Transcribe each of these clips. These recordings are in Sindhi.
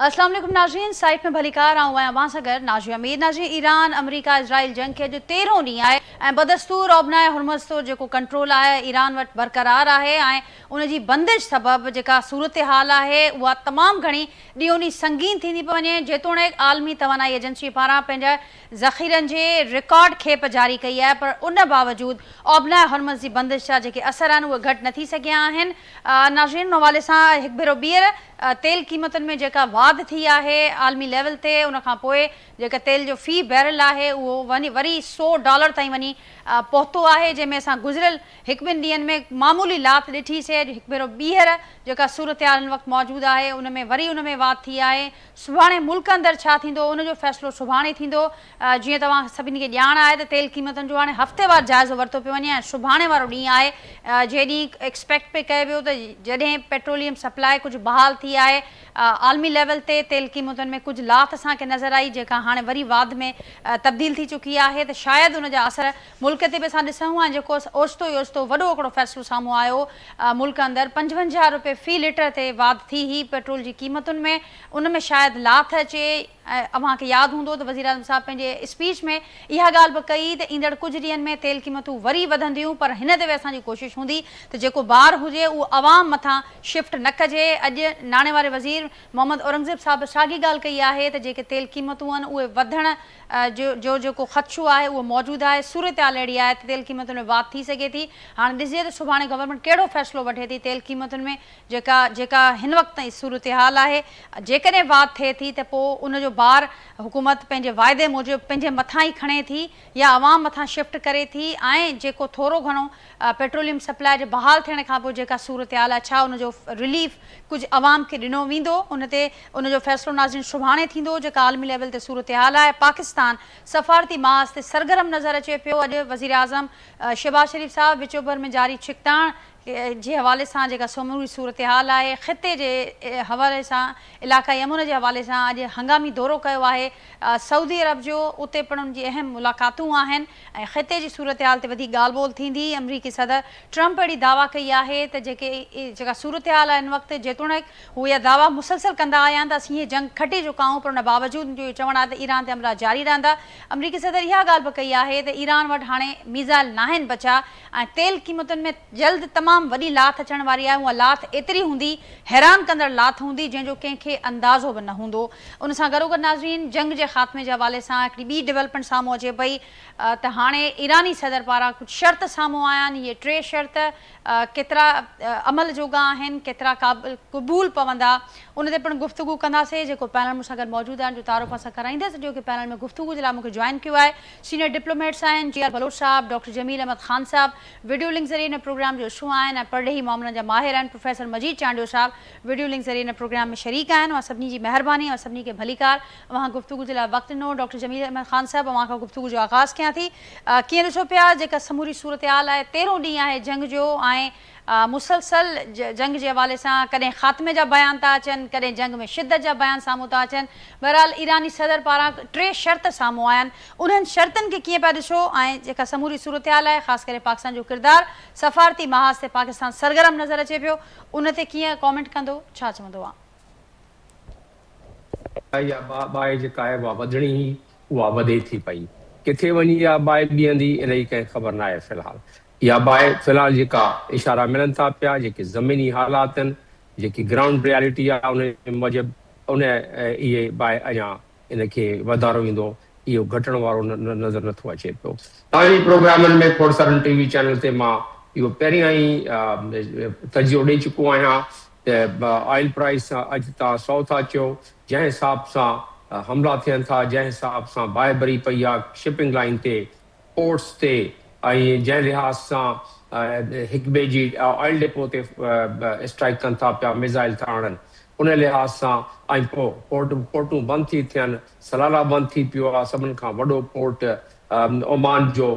اسلام عليڪم ناظرين سائيٽ ۾ ڀليڪار آئون آهيان اوهان سان گڏ ناجيه امير ناظرين ايران آمريڪا اسرائيل جنگ کي اڄ تيرهون ڏينهن آهي ۽ بدستور آبناء هرمز طور جيڪو ڪنٽرول آهي ايران وٽ برقرار آهي ۽ ان جي بندش سبب جيڪا صورتحال آهي اها تمام گهڻي ڏينهون ڏينهن سنگين ٿيندي پئي وڃي جيتوڻيڪ عالمي توانائي ايجنسي پاران پنهنجي ذخيرن جي رڪارڊ کيپ جاري ڪئي آهي پر ان باوجود آبناء هرمز جي بندش جا جيڪي اثر آهن اهي گهٽ نه ٿي سگهيا آهن ناظرين ان حوالي سان هڪ ڀيرو ٻيهر تيل قيمتن ۾ جيڪا واڌ ٿي آهي عالمي ليول تي ان کان پوء جيڪا تيل جو في بيرل آهي اهو وڃي وري سو ڊالر تائين وڃي پهتو آهي جنهن ۾ اسان گذريل هڪ ٻن ڏينهن ۾ معمولي لاٿ ڏٺي سي اڄ هڪ ڀيرو ٻيهر جيڪا صورتحال هن وقت موجود آهي ان ۾ وري ان ۾ واڌ ٿي آهي سڀاڻي ملڪ اندر ڇا ٿيندو ان جو فيصلو سڀاڻي ٿيندو جيئن توهان سڀني کي ڄاڻ آهي ته تيل قيمتن جو هاڻي هفتيوار جائزو ورتو پيو وڃي ۽ سڀاڻي وارو ڏينهن آهي جنهن ڏينهن ايڪسپيڪٽ پئي ڪيو ويو ته جڏهن پيٽروليم سپلاء ڪجهه بحال ٿي آهي عالمي ليول تي تيل قيمتن ۾ ڪجهه لاٿ اسان کي نظر آئي جيڪا هاڻي وري واڌ ۾ تبديل ٿي چڪي آهي ته شايد ان جا اثر ملڪ تي به اسان ڏسون ۽ جيڪو اوچتو ئي اوچتو وڏو هڪڙو فيصلو سامهون آيو ملڪ اندر 55 روپيه في ليٽر تي واڌ ٿي هئي پيٽرول جي قيمتن ۾ ان ۾ شايد لاٿ اچي. ۽ اوهان کي ياد هوندو ته وزيراعظم صاحب پنهنجي اسپيچ ۾ اها ڳالهه به ڪئي ته ايندڙ ڪجهه ڏينهن ۾ تيل قيمتون وري وڌنديون پر هن دفعي اسان جي ڪوشش هوندي ته جيڪو بار هجي اهو عوام مٿان شفٽ نه ڪجي اڄ ناڻي واري وزير محمد اورنگزيب صاحب به ساڳي ڳالهه ڪئي آهي ته جيڪي تيل قيمتون آهن اهي وڌڻ جو جيڪو خدشو آهي اهو موجود آهي صورتحال اهڙي آهي ته تيل قيمتن ۾ واڌ ٿي سگهي ٿي هاڻي ڏسجي ته سڀاڻي گورنمينٽ ڪهڙو فيصلو وٺي ٿي تيل قيمتن ۾ جيڪا جيڪا هن وقت تائين صورتحال آهي، جيڪڏهن واڌ ٿئي ٿي ته پوء ان جو بار حڪومت پنهنجي واعدي موجب پنهنجي مٿان ئي کڻي ٿي يا عوام مٿان شفٽ ڪري ٿي ۽ جيڪو ٿورو گهڻو پيٽروليم سپلاء جي بحال ٿيڻ کان پوء جيڪا صورتحال آهي ڇا ان جو رليف ڪجهه عوام کي ڏنو ويندو ان تي ان جو فيصلو ناظرين سڀاڻي ٿيندو جيڪا عالمي ليول تي صورتحال آهي پاڪستان سفارتي محاذ تي سرگرم نظر اچي پيو اڄ وزيراعظم شهباز شريف صاحب وچ اوڀر ۾ جاري ڇڪتاڻ جي حوالي سان جيڪا سموري صورتحال آهي خطي جي حوالي سان علاقائي امن جي حوالي سان اڄ هنگامي دورو ڪيو آهي سعودي عرب جو اتي پڻ ان جي اهم ملاقاتون آهن ۽ خطي جي صورتحال تي وڌيڪ ڳالهه ٻولهه ٿيندي آمريڪي صدر ٽرمپ اهڙي دعويٰ ڪئي آهي ته جيڪي جيڪا صورتحال آهي ان وقت جيتوڻيڪ هو اها دعويٰ مسلسل ڪندا آيا آهن ته اسين هي جنگ کٽي چڪا آهيون پر ان باوجود ان جو اهو چوڻ آهي ته ايران تي حملا جاري رهندا آمريڪي صدر اها ڳالهه به ڪئي آهي ته ايران وٽ هاڻي ميزائل ناهن بچيا ۽ تيل قيمتن ۾ جلد تمام وڏي لاٿ اچڻ واري آهي، اها لاٿ ايتري هوندي، حيران ڪندڙ لاٿ هوندي، جنهن جو ڪنهن کي اندازو به نه هوندو. ان سان گڏوگڏ ناظرين جنگ جي خاتمي جي حوالي سان هڪڙي ٻي ڊولپمينٽ سامهون اچي پئي ته هاڻي ايراني صدر پاران ڪجهه شرط سامهون آيا آهن، اهي ٽي شرط ڪيترا عمل جوڳا آهن، ڪيترا قابل قبول پوندا، ان تي پڻ گفتگو ڪنداسين، جيڪو پينل مون سان گڏ موجود آهن جو تعارف اسان ڪرائيندس، جو ڪي پينل ۾ گفتگو جي لاء مون کي جوائن ڪيو آهي. سينئر ڊپلوميٽس آهن جي آر بلوچ صاحب، ڊاڪٽر جميل احمد خان صاحب وڊيو لنڪ ذريعي هن پروگرام جو حصو آهن ۽ پرڏيهي معاملن جا ماهر آهن پروفيسر مجيد چانڊيو صاحب وڊيو لنڪ ذريعي هن پروگرام ۾ شريڪ آهن اوهان سڀني جي مهرباني اوهان سڀني کي ڀليڪار اوهان گفتگو جي لاء وقت ڏنو ڊاڪٽر جميل احمد خان صاحب اوهان کان گفتگو جو آغاز ڪيان ٿي ڪيئن ڏسو پيا جيڪا سموري صورتحال آهي تيرهون ڏينهن آهي جنگ جو ۽ مسلسل جنگ جي حوالي سان ڪڏهن خاتمي جا بيان ٿا اچن، ڪڏهن جنگ ۾ شدت جا بيان سامهون ٿا اچن. بهرحال ايراني صدر پاران ٽي شرط سامهون آيا آهن، انهن شرطن کي ڪيئن پيا ڏسو ۽ جيڪا سموري صورتحال آهي خاص ڪري پاڪستان جو ڪردار سفارتي محاذ تي پاڪستان سرگرم نظر اچي پيو ان تي ڪيئن ڪامينٽ ڪندو ڇا چوندو آ؟ اها باهه جيڪا آهي اها وڌڻي هئي اها وڌي ٿي پئي. ڪٿي وڃي اها باهه بيهندي ان جي ڪنهن کي خبر ناهي في الحال. اها باهه في الحال جيڪا اشارا ملن ٿا پيا، جيڪي زميني حالات آهن، جيڪي گرائونڊ ريالٽي آهي ان موجب ان اهي باهه اڃا ان کي وڌارو ايندو، اهو گهٽڻ وارو نظر نٿو اچي پيو. توهان جي پروگرامن ۾ کوڙ سارن ٽي وي چينل تي مان اهو پهريان ئي تجزيو ڏئي چڪو آهيان ته آئل پرائس اڄ توهان سئو ٿا چئو، جنهن حساب سان حملا ٿين ٿا، جنهن حساب سان باهه ٻري پئي آهي شپنگ لائين تي، پورٽس تي ۽ جنهن لحاظ سان هڪ ٻئي جي آئل ڊپو تي اسٽرائيڪ ڪن ٿا پيا ميزائل ٿا هڻن ان لحاظ سان ۽ پوء پورٽ پورٽون بند ٿي ٿين سلالا بند ٿي پيو آهي سڀن کان وڏو پورٽ عمان جو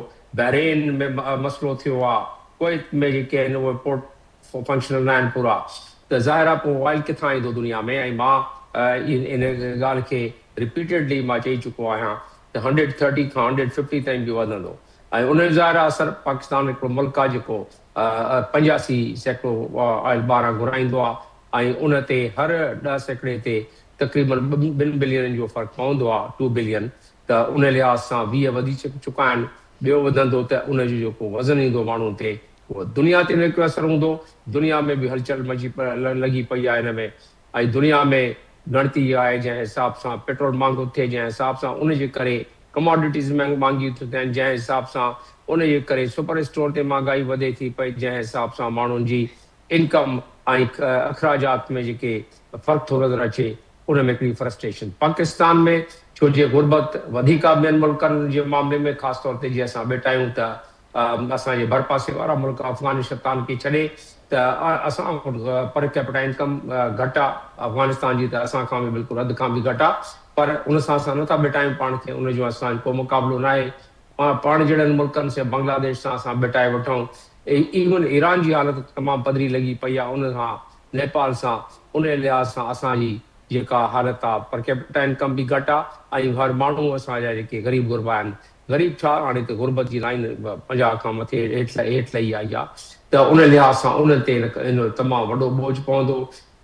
بحرين ۾ مسئلو ٿيو آهي ڪويت ۾ جيڪي آهن اهي پورٽ فنڪشنل ناهن پورا ته ظاهر آهي پوء آئل ڪٿان ايندو دنيا ۾ ۽ مان ان ڳالهه کي رپيٽيڊلي مان چئي چڪو آهيان ته هنڊريڊ ٿرٽي کان هنڊريڊ ففٽي تائين به وڌندو ۽ ان جو ظاهر آهي اثر پاڪستان هڪڙو ملڪ آهي جيڪو 85% آئل ٻاهران گهرائيندو آهي ۽ ان تي هر 10% تي تقريبن ٻن بلينن جو فرق پوندو آ ٽو بلين ته ان لحاظ سان 20 وڌي چڪا آهن ٻيو وڌندو ته ان جو جيڪو وزن ايندو ماڻهن تي اهو دنيا تي به هڪ اثر هوندو دنيا ۾ به هلچل مچي لڳي پئي آهي ان ۾ ۽ دنيا ۾ ڳڻتي آهي جنهن حساب سان پيٽرول مهانگو ٿئي جنهن حساب سان ان جي ڪري ڪماڊٽيز مهانگيون ٿيون ٿين جنهن حساب سان ان جي ڪري سپر اسٽور تي مهانگائي وڌي ٿي پئي جنهن حساب سان ماڻهن جي انڪم ۽ اخراجات ۾ جيڪي فرق ٿو نظر اچي ان ۾ هڪڙي فرسٽريشن پاڪستان ۾ ڇو جي غربت وڌيڪ آهي ٻين ملڪن جي معاملي ۾ خاص طور تي جي اسان ڀيٽايون ته اسان جي ڀرپاسي وارا ملڪ افغانشتان کي ڇڏي ته اسان وٽ پر ڪيپيٽا انڪم گهٽ آهي افغانستان جي ته اسان کان به بلڪل اڌ کان به گهٽ آهي پر ان سان اسان نٿا ڀيٽايون پاڻ کي ان جو اسان جو ڪو مقابلو ناهي پاڻ جهڙن ملڪن سين بنگلاديش سان اسان ڀيٽائي وٺون ايون ايران جي حالت تمام پڌري لڳي پئي آ ان سان نيپال سان انهي لحاظ سان اسان جي جيڪا حالت آ پر ڪيپيٽا انڪم به گهٽ آ ۽ هر ماڻهو اسان جا جيڪي غريب غربا آهن غريب ڇا هاڻي ته غربت جي لائين 50 کان مٿي هيٺ هيٺ لهي آئي آ ته ان لحاظ سان انهن تي ان تمام وڏو ٻوجهه پوندو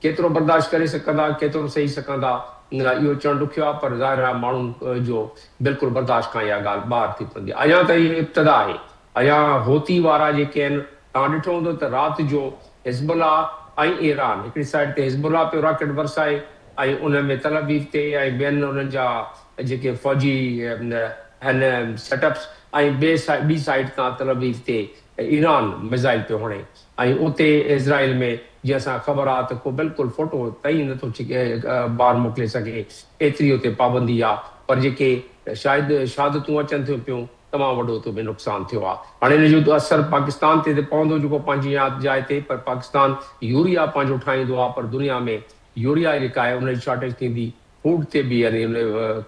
ڪيترو برداشت ڪري سگهندا ڪيترو سهي سگهندا اهو چوڻ ڏکيو آ پر ظاهر آ ماڻهن جو بلڪل برداشت کان اها ڳالهه ٻاهر ٿي پوندي اڃا ته هي ابتدا آهي اڃا حوثي وارا جيڪي آهن توهان ڏٺو هوندو ته رات جو حزب الله ۽ ايران هڪڙي سائيڊ تي حزب الله پيو راڪيٽ برسائي ۽ ان ۾ تل ابيب تي ۽ ٻين انهن جا جيڪي فوجي آهن سيٽ اپس ۽ ٻي ٻي سائيڊ تان تل ابيب تي ايران ميزائل پيو هڻي ۽ اتي اسرائيل ۾ جيئن اسان کي خبر آهي ته ڪو بلڪل فوٽو تائين نٿو ٻاهر موڪلي سگهي ايتري اتي پابندي آهي پر جيڪي شاهد شهادتون اچن ٿيون پيون تمام وڏو اتي به نقصان ٿيو آهي. هاڻي ان جو اثر پاڪستان تي ته پوندو جيڪو پنهنجي جاء تي پر پاڪستان يوريا پنهنجو ٺاهيندو آهي پر دنيا ۾ يوريا جيڪا آهي ان جي شارٽيج ٿيندي فوڊ تي به يعني ان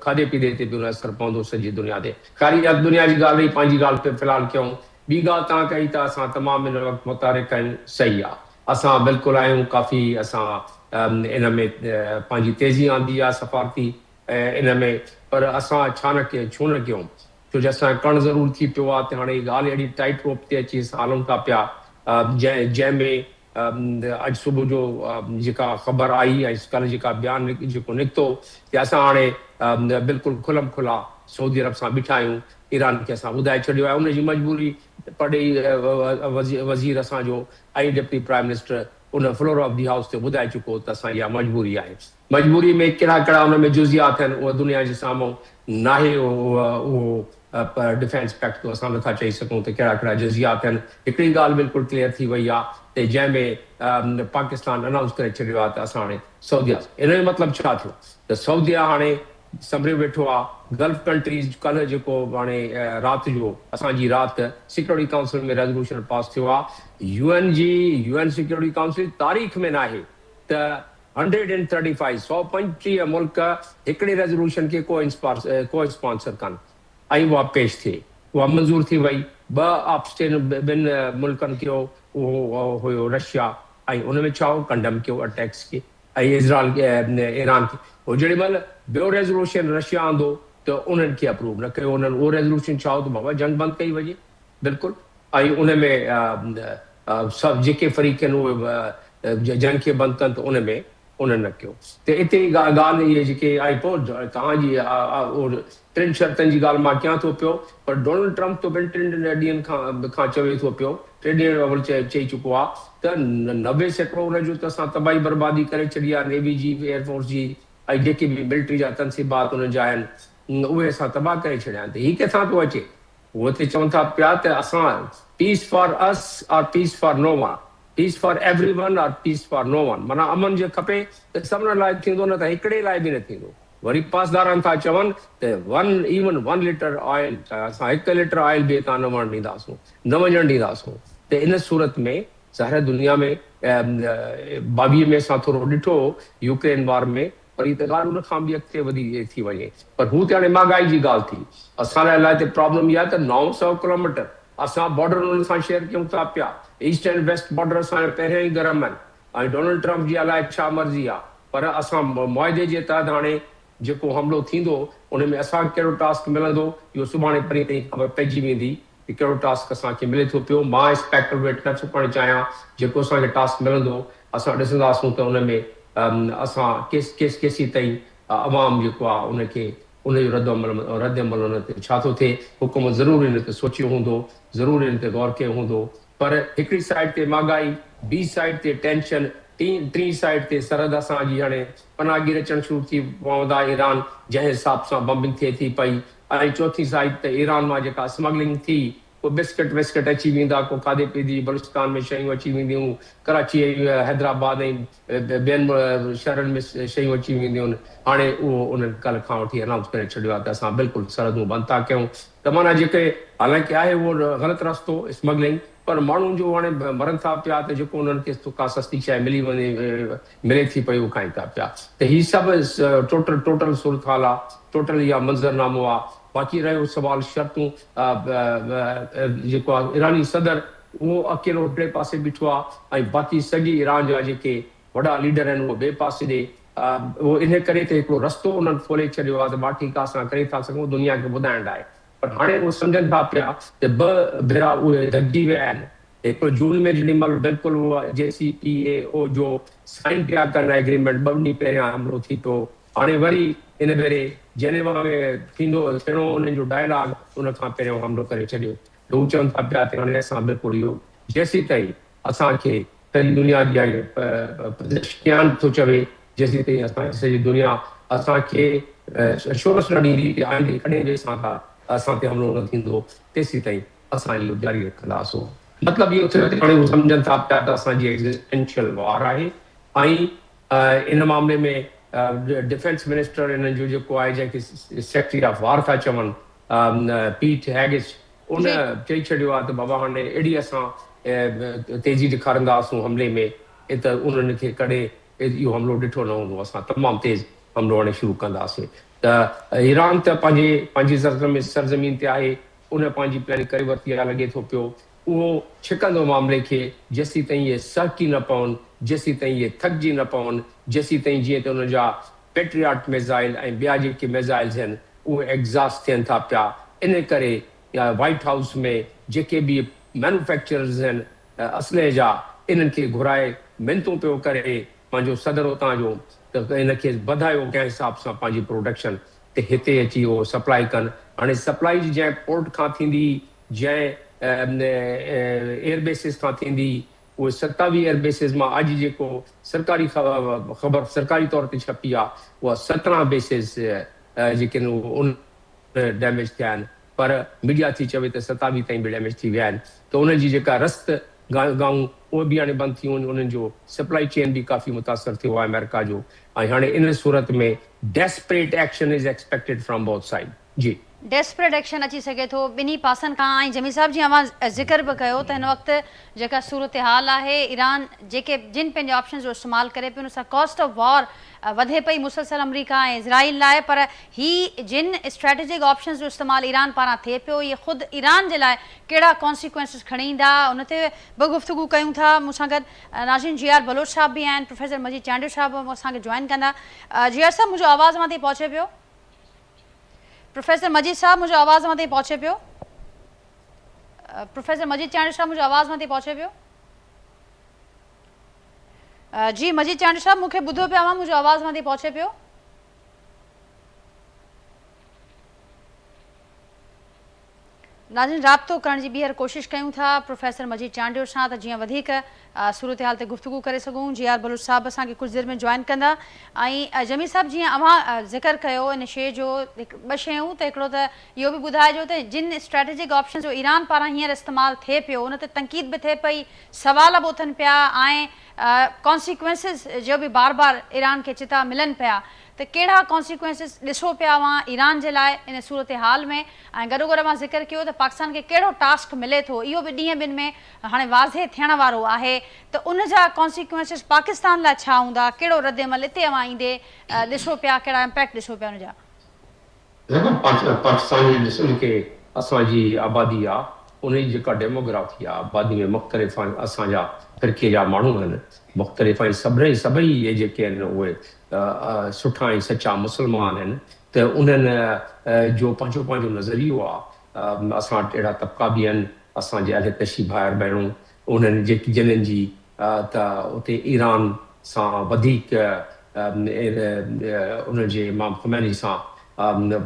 کاڌي پيتي تي به ان اثر پوندو سڄي دنيا تي. خير اها دنيا جي ڳالهه رهي پنهنجي ڳالهه في الحال ڪيون. ٻي ڳالهه توهان ڪئي ته اسان تمام ان وقت متحرڪ آهيون صحيح آهي اسان بلڪل آهيون ڪافي اسان ان ۾ پنهنجي تيزي آندي آهي سفارتي ان ۾ پر اسان ڇا نه ڪيون ڇو نه ڪيون ڇو جو اسان کي ڪرڻ ضرور ٿي پيو آهي ته هاڻي ڳالهه اهڙي ٽائيٽ روپ تي اچي اسان هلون ٿا پيا جنهن جنهن ۾ اڄ صبح جو جيڪا خبر آئي ۽ ڪالهه جيڪا بيان جيڪو نڪتو ته اسان هاڻي بلڪل کلم کلا سعودي عرب سان بيٺا آهيون ايران کي اسان ٻڌائي ڇڏيو آهي ان جي مجبوري پرڏيهي وزير اسان جو ۽ deputy prime minister on floor of the house تي ٻڌائي چڪو ته اسان جي اها مجبوري آهي مجبوري ۾ ڪهڙا ڪهڙا ان ۾ جزئيات آهن اهو دنيا جي سامهون ناهي اهو ڊفينس پيڪٽ تو اسان نٿا چئي سگهون ته ڪهڙا ڪهڙا جزئيات آهن هڪڙي ڳالهه بلڪل ڪليئر ٿي وئي آهي ته جنهن ۾ پاڪستان انائونس ڪري ڇڏيو آهي ته اسان هاڻي سعوديه ان جو مطلب ڇا ٿيو ته سعوديه هاڻي سنڀريو ويٺو آهي گلف ڪنٽريز ڪلهه جيڪو هاڻي رات جو اسان جي رات سيڪيورٽي ڪائونسل ۾ ريزولوشن پاس ٿيو آهي يو اين جي يو اين سيڪيورٽي ڪائونسل تاريخ ۾ ناهي ته هنڊريڊ اينڊ ٿرٽي فائيو، 135 ملڪ هڪڙي ريزولوشن کي ڪو ڪو اسپانسر ڪن ۽ اها پيش ٿئي. اها منظور ٿي وئي. ٻه آپسٽين ٻن ملڪن ڪيو اهو هيو رشيا ۽ ان ۾ ڇا هو ڪنڊم ڪيو اٽيڪس کي ۽ اسرائيل ايران کي پوء جيڏي مهل ٻيو ريزولوشن رشيا آندو ته انهن کي اپروو نه ڪيو انهن اهو ريزولوشن ڇا هو ته بابا جنگ بند ڪئي وڃي بلڪل ۽ ان ۾ سڀ جيڪي فريق آهن اهي جنگ کي بند ڪن ته ان ۾ انهن نه ڪيو ته اتي ڳالهه اهي جيڪي ۽ پوء توهان جي ٽن شرطن جي ڳالهه مان ڪيان ٿو پيو پر ڊونلڊ ٽرمپ ته ٻن ٽن ڏينهن کان چوي ٿو پيو ٽي ڏينهن اول چئي چڪو آهي ته 90% ان جو ته اسان تباهي بربادي ڪري ڇڏي آهي نيوي جي ايئر فورس جي ۽ جيڪي به ملٽري جا تنصيبات انهن جا آهن اهي اسان تباهه ڪري ڇڏيا آهن ته هي ڪٿان ٿو اچي هو اتي چون ٿا پيا ته اسان peace for us or peace for no one, peace for every one or peace for no one معنيٰ امن جي کپي ته سڀني لاء ٿيندو نه ته هڪڙي لاء به نه ٿيندو. وري پاسداران ٿا چون ته one even one litre oil اسان هڪ ليٽر آئل به هتان نه وڻڻ ڏينداسون نه وڃڻ ڏينداسون ته ان صورت ۾ ظاهر آهي دنيا ۾ 22 ۾ اسان ٿورو ڏٺو هو يوڪرين وار ۾ پر هي ته ڳالهه ان کان به اڳتي وڌي ٿي وڃي. پر هو ته هاڻي مهانگائي جي ڳالهه ٿي. اسان لاء لاء ته پرابلم اها آهي ته 900 ڪلوميٽر اسان بارڊر انهن سان شيئر ڪيون ٿا پيا. ايسٽ اينڊ ويسٽ بارڊر اسان جا پهريان ئي گرم آهن ۽ ڊونلڊ ٽرمپ جي الائي ڇا مرضي آهي. پر اسان معاهدي جي تحت هاڻي جيڪو حملو ٿيندو ان ۾ اسان کي ڪهڙو ٽاسڪ ملندو اهو سڀاڻي پرينء تائين خبر پئجي ويندي. ته ڪهڙو ٽاسڪ اسان کي ملي ٿو پيو، مان اسپيڪوليٽ نه ٿو ڪرڻ چاهيان، جيڪو اسان کي ٽاسڪ ملندو اسان ڏسنداسون ته ان ۾ اسان ڪيس ڪيس ڪيسين تائين عوام جيڪو آ ان کي ان جو رد عمل رد عمل ان تي ڇا ٿو ٿئي حڪومت ضرور ان تي سوچيو هوندو ضرور ان تي غور ڪيو هوندو پر هڪڙي سائيڊ تي مھانگائي ٻي سائيڊ تي ٽينشن ٽين ٽين سائيڊ تي سرحد اسان جي هاڻي پناهگير اچڻ شروع ٿي پوندا ايران جنهن حساب سان بمبنگ ٿئي ٿي پئي ۽ چوٿين سائيڊ ته ايران مان جيڪا اسمگلنگ ٿي ڪو بسڪٽ وسڪٽ اچي ويندا، ڪو کاڌي پيتي جي بلوچستان ۾ شيون اچي وينديون، ڪراچي ۽ حيدرآباد ۽ ٻين شهرن ۾ شيون اچي وينديون، هاڻي اهو انهن ڪلهه کان وٺي انائونس ڪري ڇڏيو آهي ته اسان بلڪل سرحدون بند ٿا ڪيون ته معنيٰ جيڪي حالانڪه آهي اهو غلط رستو اسمگلنگ پر ماڻهن جو هاڻي مرن ٿا پيا ته جيڪو انهن کي ڪا سستي شيء ملي وڃي ملي ٿي پئي اهو کائين ٿا پيا ته هي سڀ ٽوٽل ٽوٽل صورتحال آ ٽوٽل اها منظرنامو آ باقي رهيو سوال شرطون جيڪو آ ايراني صدر اهو اڪيلو هڪڙي پاسي بيٺو آ ۽ باقي سڄي ايران جا جيڪي وڏا ليڊر آهن اهي ٻئي پاسي ڏي اهو انهي ڪري ته هڪڙو رستو انهن کولي ڇڏيو آ ته وا ٺيڪ آ اسان ڪري ٿا سگهون دنيا کي ٻڌائڻ لاء پر هاڻي اهو سمجهن ٿا پيا ته ٻه ڀيرا اهي ڌڪجي ويا آهن هڪڙو جون ۾ جيڏي مهل بلڪل اهو جي سي پي اي او جو سائن پيا ڪن ايگريمينٽ ٻه ڏينهن پهريان حملو ٿي پيو هاڻي وري هن ڀيري جنيوا ۾ ٿيندو ٿيڻو انهن جو ڊائلاگ ان کان پهريون حملو ڪري ڇڏيو ته هو چون ٿا پيا ته هاڻي اسان بلڪل اهو جيسيتائين اسان کي سڄي دنيا جي پزشڪيان ٿو چوي جيسيتائين اسان سڄي دنيا اسان کي اشورنس نه ڏيندي ته آئندي ڪڏهن به اسان کان اسان تي حملو نه ٿيندو تيسيتائين اسان اهو جاري رکنداسون. مطلب اهو ٿيو ته هاڻي هو سمجهن ٿا پيا ته اسان جي ايگزسٽينشل وار آهي ۽ ان معاملي ۾ ڊفينس منسٽر انهن جو جيڪو آهي جنهن کي سيڪريٽري آف وار ٿا چون پيٽ هيگس ان چئي ڇڏيو آهي ته بابا هاڻي اهڙي اسان تيزي ڏيکارنداسون حملي ۾ ته انهن کي ڪڏهن اهو حملو ڏٺو نه هوندو اسان تمام تيز حملو هاڻي شروع ڪنداسين ته ايران ته پنهنجي پنهنجي سرزمين تي آهي ان پنهنجي پلاننگ ڪري ورتي آهي لڳي ٿو پيو اهو ڇڪندو معاملي کي جيسيتائين اهي سهڪي نه پون جيسيتائين اهي ٿڪجي نه پون جيسيتائين جيئن ته انهن جا پيٽرياٽ ميزائل ۽ ٻيا جيڪي ميزائلز آهن اهي ايگزاسٽ ٿين ٿا پيا ان ڪري وائيٽ هائوس ۾ جيڪي به مينوفيڪچررز آهن اسلحي جا انهن کي گهرائي منتون پيو ڪري پنهنجو صدر اتان جو ته ان کي وڌايو ڪنهن حساب سان پنهنجي پروڊڪشن ته هتي اچي اهو سپلائي ڪن. هاڻي سپلائي جي جنهن پورٽ کان ٿيندي، جنهن ايئر بيسز کان ٿيندي، اهي 27 ايئر بيسز مان اڄ جيڪو سرڪاري خبر سرڪاري طور تي ڇپي آهي اها 17 بيسز جيڪي آهن اهي ان ڊيميج ٿيا آهن پر ميڊيا ٿي چوي ته 27 تائين به ڊيميج ٿي ويا آهن ته انهن جي جيڪا رست گاهون اهي به هاڻي بند ٿيون انهن جو سپلائي چين به ڪافي متاثر ٿيو آهي آمريڪا جو ۽ هاڻي ان صورت ۾ desperate action is expected from both side جي. ڊيسپريٽ ايڪشن اچي سگهي ٿو ٻنهي پاسن کان ۽ جميل صاحب جيئن اوهان ذڪر به ڪيو ته هن وقت جيڪا صورتحال آهي ايران جيڪي جن پنهنجي آپشنز جو استعمال ڪري پيو ان سان ڪاسٽ آف وار وڌي پئي مسلسل آمريڪا ۽ اسرائيل لاء پر هي جن اسٽريٽجڪ آپشنز جو استعمال ايران پاران ٿئي پيو اهي خود ايران جي لاء ڪهڙا ڪانسيڪوئنسز کڻي ايندا ان تي به گفتگو ڪيون ٿا مون سان گڏ ناظرين جي آر بلوچ صاحب به آهن پروفيسر مجيد چانڊيو صاحب به اسان کي جوائن ڪندا جي آر صاحب منهنجو آواز اوهان تائين پهچي پيو پروفيسر مجيد صاحب منهنجو آواز اوهان تائين پهچي پيو پروفيسر مجيد چانڊيو صاحب منهنجو آواز اوهان تائين پهچي پيو جي مجيد چانڊيو صاحب مون کي ٻڌو پيا اوهان منهنجو آواز اوهان تائين پهچي پيو ناظرين رابطو ڪرڻ جي ٻيهر ڪوشش ڪيون ٿا پروفيسر مجيد چانڊيو سان ته جيئن وڌيڪ صورتحال تي گفتگو ڪري سگهون جي آر بلوچ صاحب اسان کي ڪجهه دير ۾ جوائن ڪندا ۽ جميل صاحب جيئن اوهان ذڪر ڪيو ان شيء جو ٻه شيون ته هڪڙو ته اهو به ٻڌائجو ته جن اسٽريٽجڪ آپشنز جو ايران پاران هينئر استعمال ٿئي پيو ان تي تنقيد به ٿئي پئي سوال به اٿن پيا ۽ ڪانسيڪوئنسز جو به بار بار ايران کي چتا ملن پيا ته ڪهڙا ڪانسيڪوئنسز ڏسو پيا اوهان ايران جي لاء ان صورتحال ۾ ۽ گڏوگڏ اوهان ذڪر ڪيو ته پاڪستان کي ڪهڙو ٽاسڪ ملي ٿو اهو به ڏينهن ٻن ۾ هاڻي واضح ٿيڻ وارو آهي ته ان جا ڪانسيڪوئنسز پاڪستان لاء ڇا هوندا ڪهڙو ردعمل اتي اوهان ايندي ڏسو پيا ڪهڙا امپيڪٽ ڏسو پيا ان جا. رڳو پاڪستان جي ڏسون ڪي اسان جي آبادي آ ان جي جيڪا ڊيموگرافي آ آبادي ۾ مختلف اسان جا فرقي جا ماڻهو آهن مختلف ۽ سڀني سڀئي اهي جيڪي آهن اهي سٺا ۽ سچا مسلمان آهن ته انهن جو پنهنجو پنهنجو نظريو آ اسان وٽ اهڙا طبقا به آهن اسان جي اهل تشيع ڀائر ڀيڻون انهن جيڪي جنن جي ته اتي ايران سان وڌيڪ انهن جي امام خميني سان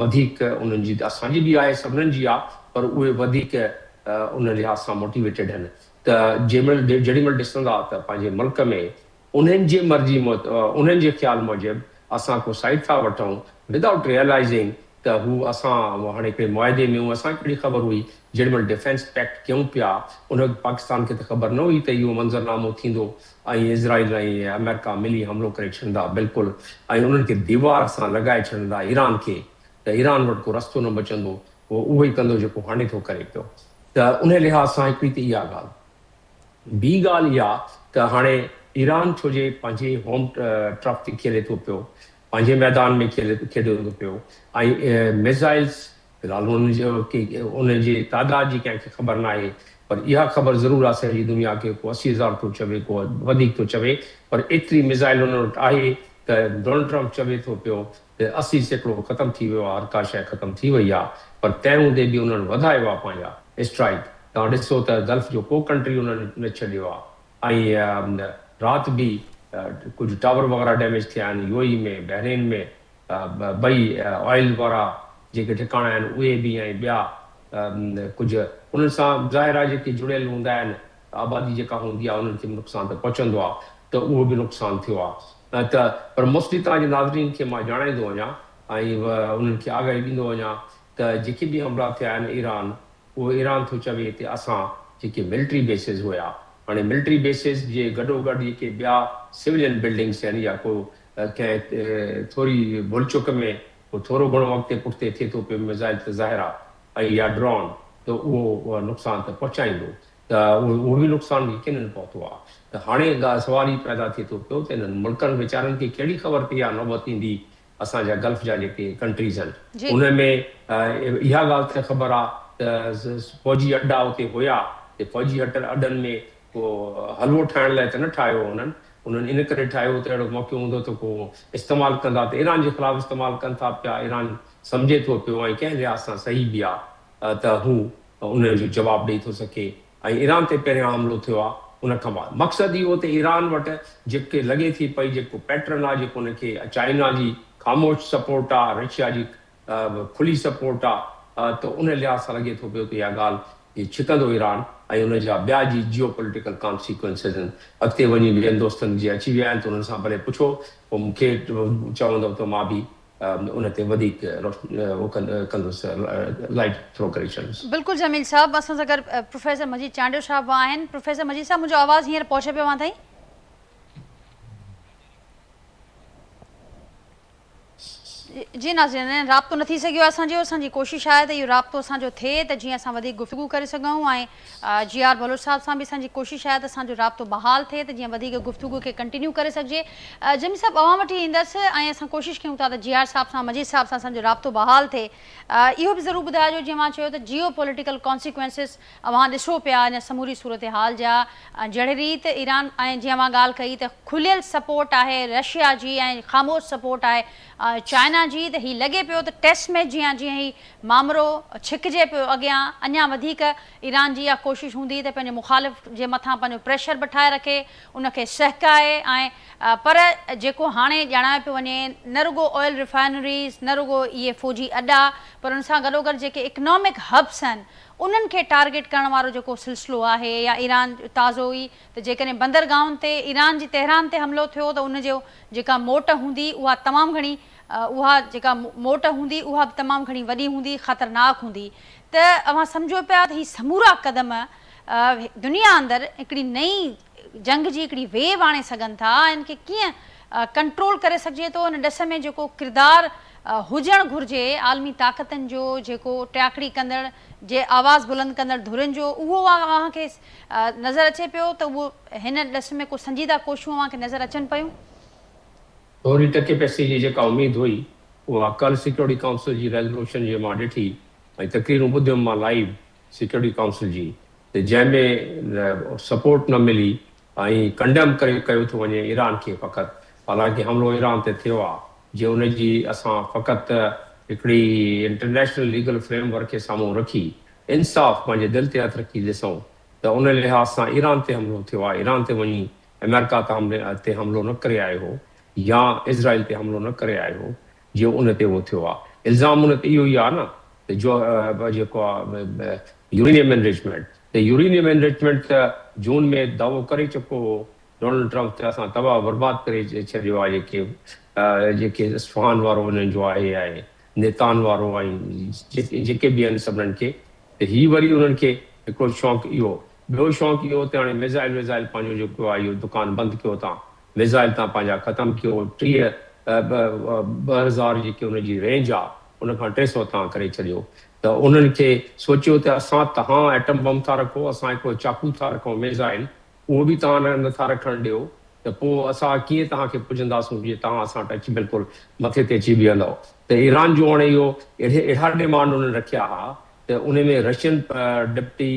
وڌيڪ انهن جي اسان جي به آهي سڀنن جي آهي پر اهي وڌيڪ ان لحاظ سان موٽيويٽيڊ آهن ته جنهن مهل جيڏي مهل ڏسندا ته پنهنجي ملڪ ۾ انهن جي مرضي انهن جي خيال موجب اسان ڪو سائيڊ ٿا وٺون ود آئوٽ ريئلائيزنگ ته هو اسان هاڻي هڪڙي معاهدي ۾ آهيون اسان کي ڪهڙي خبر هئي جيڏي مهل ڊفينس پيڪٽ ڪيون پيا ان وقت پاڪستان کي ته خبر نه هئي ته اهو منظرنامو ٿيندو ۽ اسرائيل ۽ آمريڪا ملي حملو ڪري ڇڏندا بلڪل ۽ انهن کي ديوار سان لڳائي ڇڏندا ايران کي ته ايران وٽ ڪو رستو نه بچندو هو اهو ئي ڪندو جيڪو هاڻي ٿو ڪري پيو ته انهي لحاظ سان هڪڙي ته اها ڳالهه. ٻي ڳالهه اها ته هاڻي ايران ڇو جي پنهنجي هوم ٽرف تي کيلي ٿو پيو، پنهنجي ميدان ۾ کيلي کيڏي ٿو پيو ۽ ميزائلز في الحال انهن جي تعداد جي ڪنهن کي خبر ناهي پر اها خبر ضرور آهي سڄي دنيا کي ڪو 80 هزار ٿو چوي ڪو وڌيڪ ٿو چوي پر ايتري ميزائل انهن وٽ آهي ته ڊونلڊ ٽرمپ چوي ٿو پيو ته 80% ختم ٿي ويو آهي، هر ڪا شيء ختم ٿي وئي آهي پر تنهن هوندي به انهن وڌايو آهي پنهنجا اسٽرائيڪ. توهان ڏسو ته گلف جو ڪو ڪنٽري انهن نه ڇڏيو آهي ۽ رات به ڪجهه ٽاور وغيره ڊيميج ٿيا آهن يو اي ۾ بحرين ۾ ٻئي آئل وارا جيڪي ٺڪاڻا آهن اهي به ۽ ٻيا ڪجهه انهن سان ظاهر آهي جيڪي جڙيل هوندا آهن آبادي جيڪا هوندي آهي انهن کي به نقصان ته پهچندو آهي ته اهو به نقصان ٿيو آهي ته پر موسٽلي توهان جي ناظرين کي مان ڄاڻائيندو وڃان ۽ انهن کي آگاهي ڏيندو وڃان ته جيڪي به حملا ٿيا آهن ايران اهو ايران ٿو چوي ته اسان جيڪي ملٽري بيسز هيا هاڻي ملٽري بيسز جي گڏوگڏ جيڪي ٻيا سولين بلڊنگس آهن يا ڪو ڪنهن ٿوري ڀل چڪ ۾ ڪو ٿورو گهڻو اڳتي پٺتي ٿئي ٿو پيو ميزائل ته ظاهر آهي ۽ يا ڊرون ته اهو نقصان ته پهچائيندو ته اهو به نقصان يقينن پهتو آهي ته هاڻي سوال هي پيدا ٿئي ٿو پيو ته انهن ملڪن ويچارن کي ڪهڙي خبر پئي اها نوبت ايندي اسان جا گلف جا جيڪي ڪنٽريز آهن انهن ۾ اها ڳالهه ته خبر آهي ته فوجي اڏا اتي هيا ته فوجي اڏن ۾ ڪو حلوو ٺاهڻ لاء ته نه ٺاهيو هو انهن انهن ان ڪري ٺاهيو ته اهڙو موقعو هوندو ته ڪو استعمال ڪندا ته ايران جي خلاف استعمال ڪن ٿا پيا ايران سمجهي ٿو پيو ۽ ڪنهن لحاظ سان صحيح به آهي ته هو انهن جو جواب ڏئي ٿو سگهي ۽ ايران تي پهريان حملو ٿيو آهي ان کان بعد مقصد اهو ته ايران وٽ جيڪي لڳي ٿي پئي جيڪو پيٽرن آهي جيڪو ان کي چائنا جي خاموش سپورٽ آهي رشيا جي کلي سپورٽ آهي ته ان لحاظ سان لڳي ٿو پيو ته اها ڳالهه هي ڇڪندو ايران ۽ ان جا ٻيا جي جيو پوليٽيڪل ڪانسيڪوئنسز آهن اڳتي وڃي ٻين دوستن جي اچي ويا آهن ته انهن سان ڀلي پڇو پوء مون کي چوندو ته مان به ان تي وڌيڪ روشني ڪندس لائيٽ ٿرو ڪري ڇڏندس. بلڪل جميل صاحب اسان سان گڏ پروفيسر مجيد چانڊيو صاحب به آهن پروفيسر مجيد صاحب منهنجو آواز هينئر پهچي پيو اوهان تائين؟ جي ناظرين رابطو نه ٿي سگهيو آهي اسان جو اسان جي ڪوشش آهي ته اهو رابطو اسان جو ٿئي ته جيئن اسان وڌيڪ گفتگو ڪري سگهون ۽ جي آر بلوچ صاحب سان به اسان جي ڪوشش آهي ته اسان جو رابطو بحال ٿئي ته جيئن وڌيڪ گفتگو کي ڪنٽينيو ڪري سگهجي. جميل صاحب اوهان وٽ ئي ايندس ۽ اسان ڪوشش ڪيون ٿا ته جي آر صاحب سان مجيد صاحب سان اسان جو رابطو بحال ٿئي. اهو به ضرور ٻڌائجو جيئن اوهان چيو ته جيو پوليٽيڪل ڪانسيڪوئنسز اوهان ڏسو پيا ان سموري صورتحال جا جهڙي ريت ايران ۽ جيئن اوهان ڳالهه ڪئي ته کليل سپورٽ آهي رشيا جي ۽ خاموش سپورٽ آهي چائنا جي ته هي لڳي پيو ته ٽيسٽ ميچ جيان جيئن هي مامرو ڇڪجي پيو اڳيان اڃا وڌيڪ ايران جي اها ڪوشش هوندي ته پنهنجي مخالف جي مٿان پنهنجو پريشر به ٺاهي رکي، ان کي سهڪائي ۽ پر جيڪو هاڻي ڄاڻايو پيو وڃي نه رڳو آئل ريفائنريز، نه رڳو اهي فوجي اڏا پر ان سان گڏوگڏ جيڪي اڪنامڪ هبس آهن انهن کي ٽارگيٽ ڪرڻ وارو جيڪو سلسلو آهي يا ايران تازو ئي ته جيڪڏهن بندرگاهن تي ايران جي تهران تي حملو ٿيو ته ان جو جيڪا موٽ هوندي اها تمام گهڻي اها جيڪا موٽ هوندي اها به تمام گهڻي وڏي هوندي خطرناڪ هوندي ته اوهان سمجهو پيا ته هي سمورا قدم دنيا اندر هڪڙي نئين جنگ جي هڪڙي ويو آڻي سگهن ٿا ۽ ان کي ڪيئن ڪنٽرول ڪري سگهجي ٿو ان ڏس ۾ جيڪو ڪردار هجڻ گهرجي عالمي طاقتن جو جيڪو ٽياڪڙي ڪندڙ جي آواز بلند ڪندڙ ڌرين جو اهو اوهان کي نظر اچي پيو ته اهو هن ڏس ۾ ڪو سنجيده ڪوششون اوهان کي نظر اچن پيون؟ ٿوري ٽڪي پئسي جي جيڪا اميد هئي اها ڪل سيڪيورٽي ڪائونسل جي ريزولوشن جي مان ڏٺي ۽ تقريرون ٻڌيم مان لائيو سيڪيورٽي ڪائونسل جي ته جنهن ۾ سپورٽ نه ملي ۽ ڪنڊيم ڪري ڪيو ٿو وڃي ايران کي فقط حالانڪه حملو ايران تي ٿيو آ جي ان جي اسان فقط هڪڙي انٽرنيشنل ليگل فريم ورڪ کي سامهون رکي انصاف پنهنجي دل تي هٿ رکي ڏسون ته ان لحاظ سان ايران تي حملو ٿيو آ ايران تي وڃي آمريڪا تان تي حملو نه ڪري آيو هو يا اسرائيل تي حملو نه ڪري آيو هو جيئن ان تي اهو ٿيو آهي. الزام ان تي اهو ئي آهي نه ته جو جيڪو آهي يورينيم انرچمينٽ ته يورينيم انرچمينٽ ته جون ۾ دعوو ڪري چڪو هو ڊونلڊ ٽرمپ ته اسان تباهه برباد ڪري ڇڏيو آهي جيڪي جيڪي اصفهان وارو انهن جو آهي ۽ نيتان وارو ۽ جيڪي به آهن سڀنن کي ته هي وري انهن کي هڪڙو شوق اهو ٻيو شوق اهو ته هاڻي ميزائل ويزائل پنهنجو جيڪو آهي اهو دڪان بند ڪيو تان ميزائل تان پنهنجا ختم ڪيو 30 2000 جيڪي ان جي رينج آ ان کان 300 تان ڪري ڇڏيو ته انهن کي سوچيو ته اسان تهان ايٽم بم ٿا رکو اسان هڪڙو چاقو ٿا رکون ميزائل اهو به توهان نه ٿا رکڻ ڏيو ته پوء اسان ڪيئن توهان کي پڄنداسون جي توهان اسان وٽ اچي بلڪل مٿي تي اچي بيهندؤ ته ايران جو هاڻي اهو اهڙي اهڙا ڊيمانڊ انهن رکيا ها ته ان ۾ رشين ڊپٽي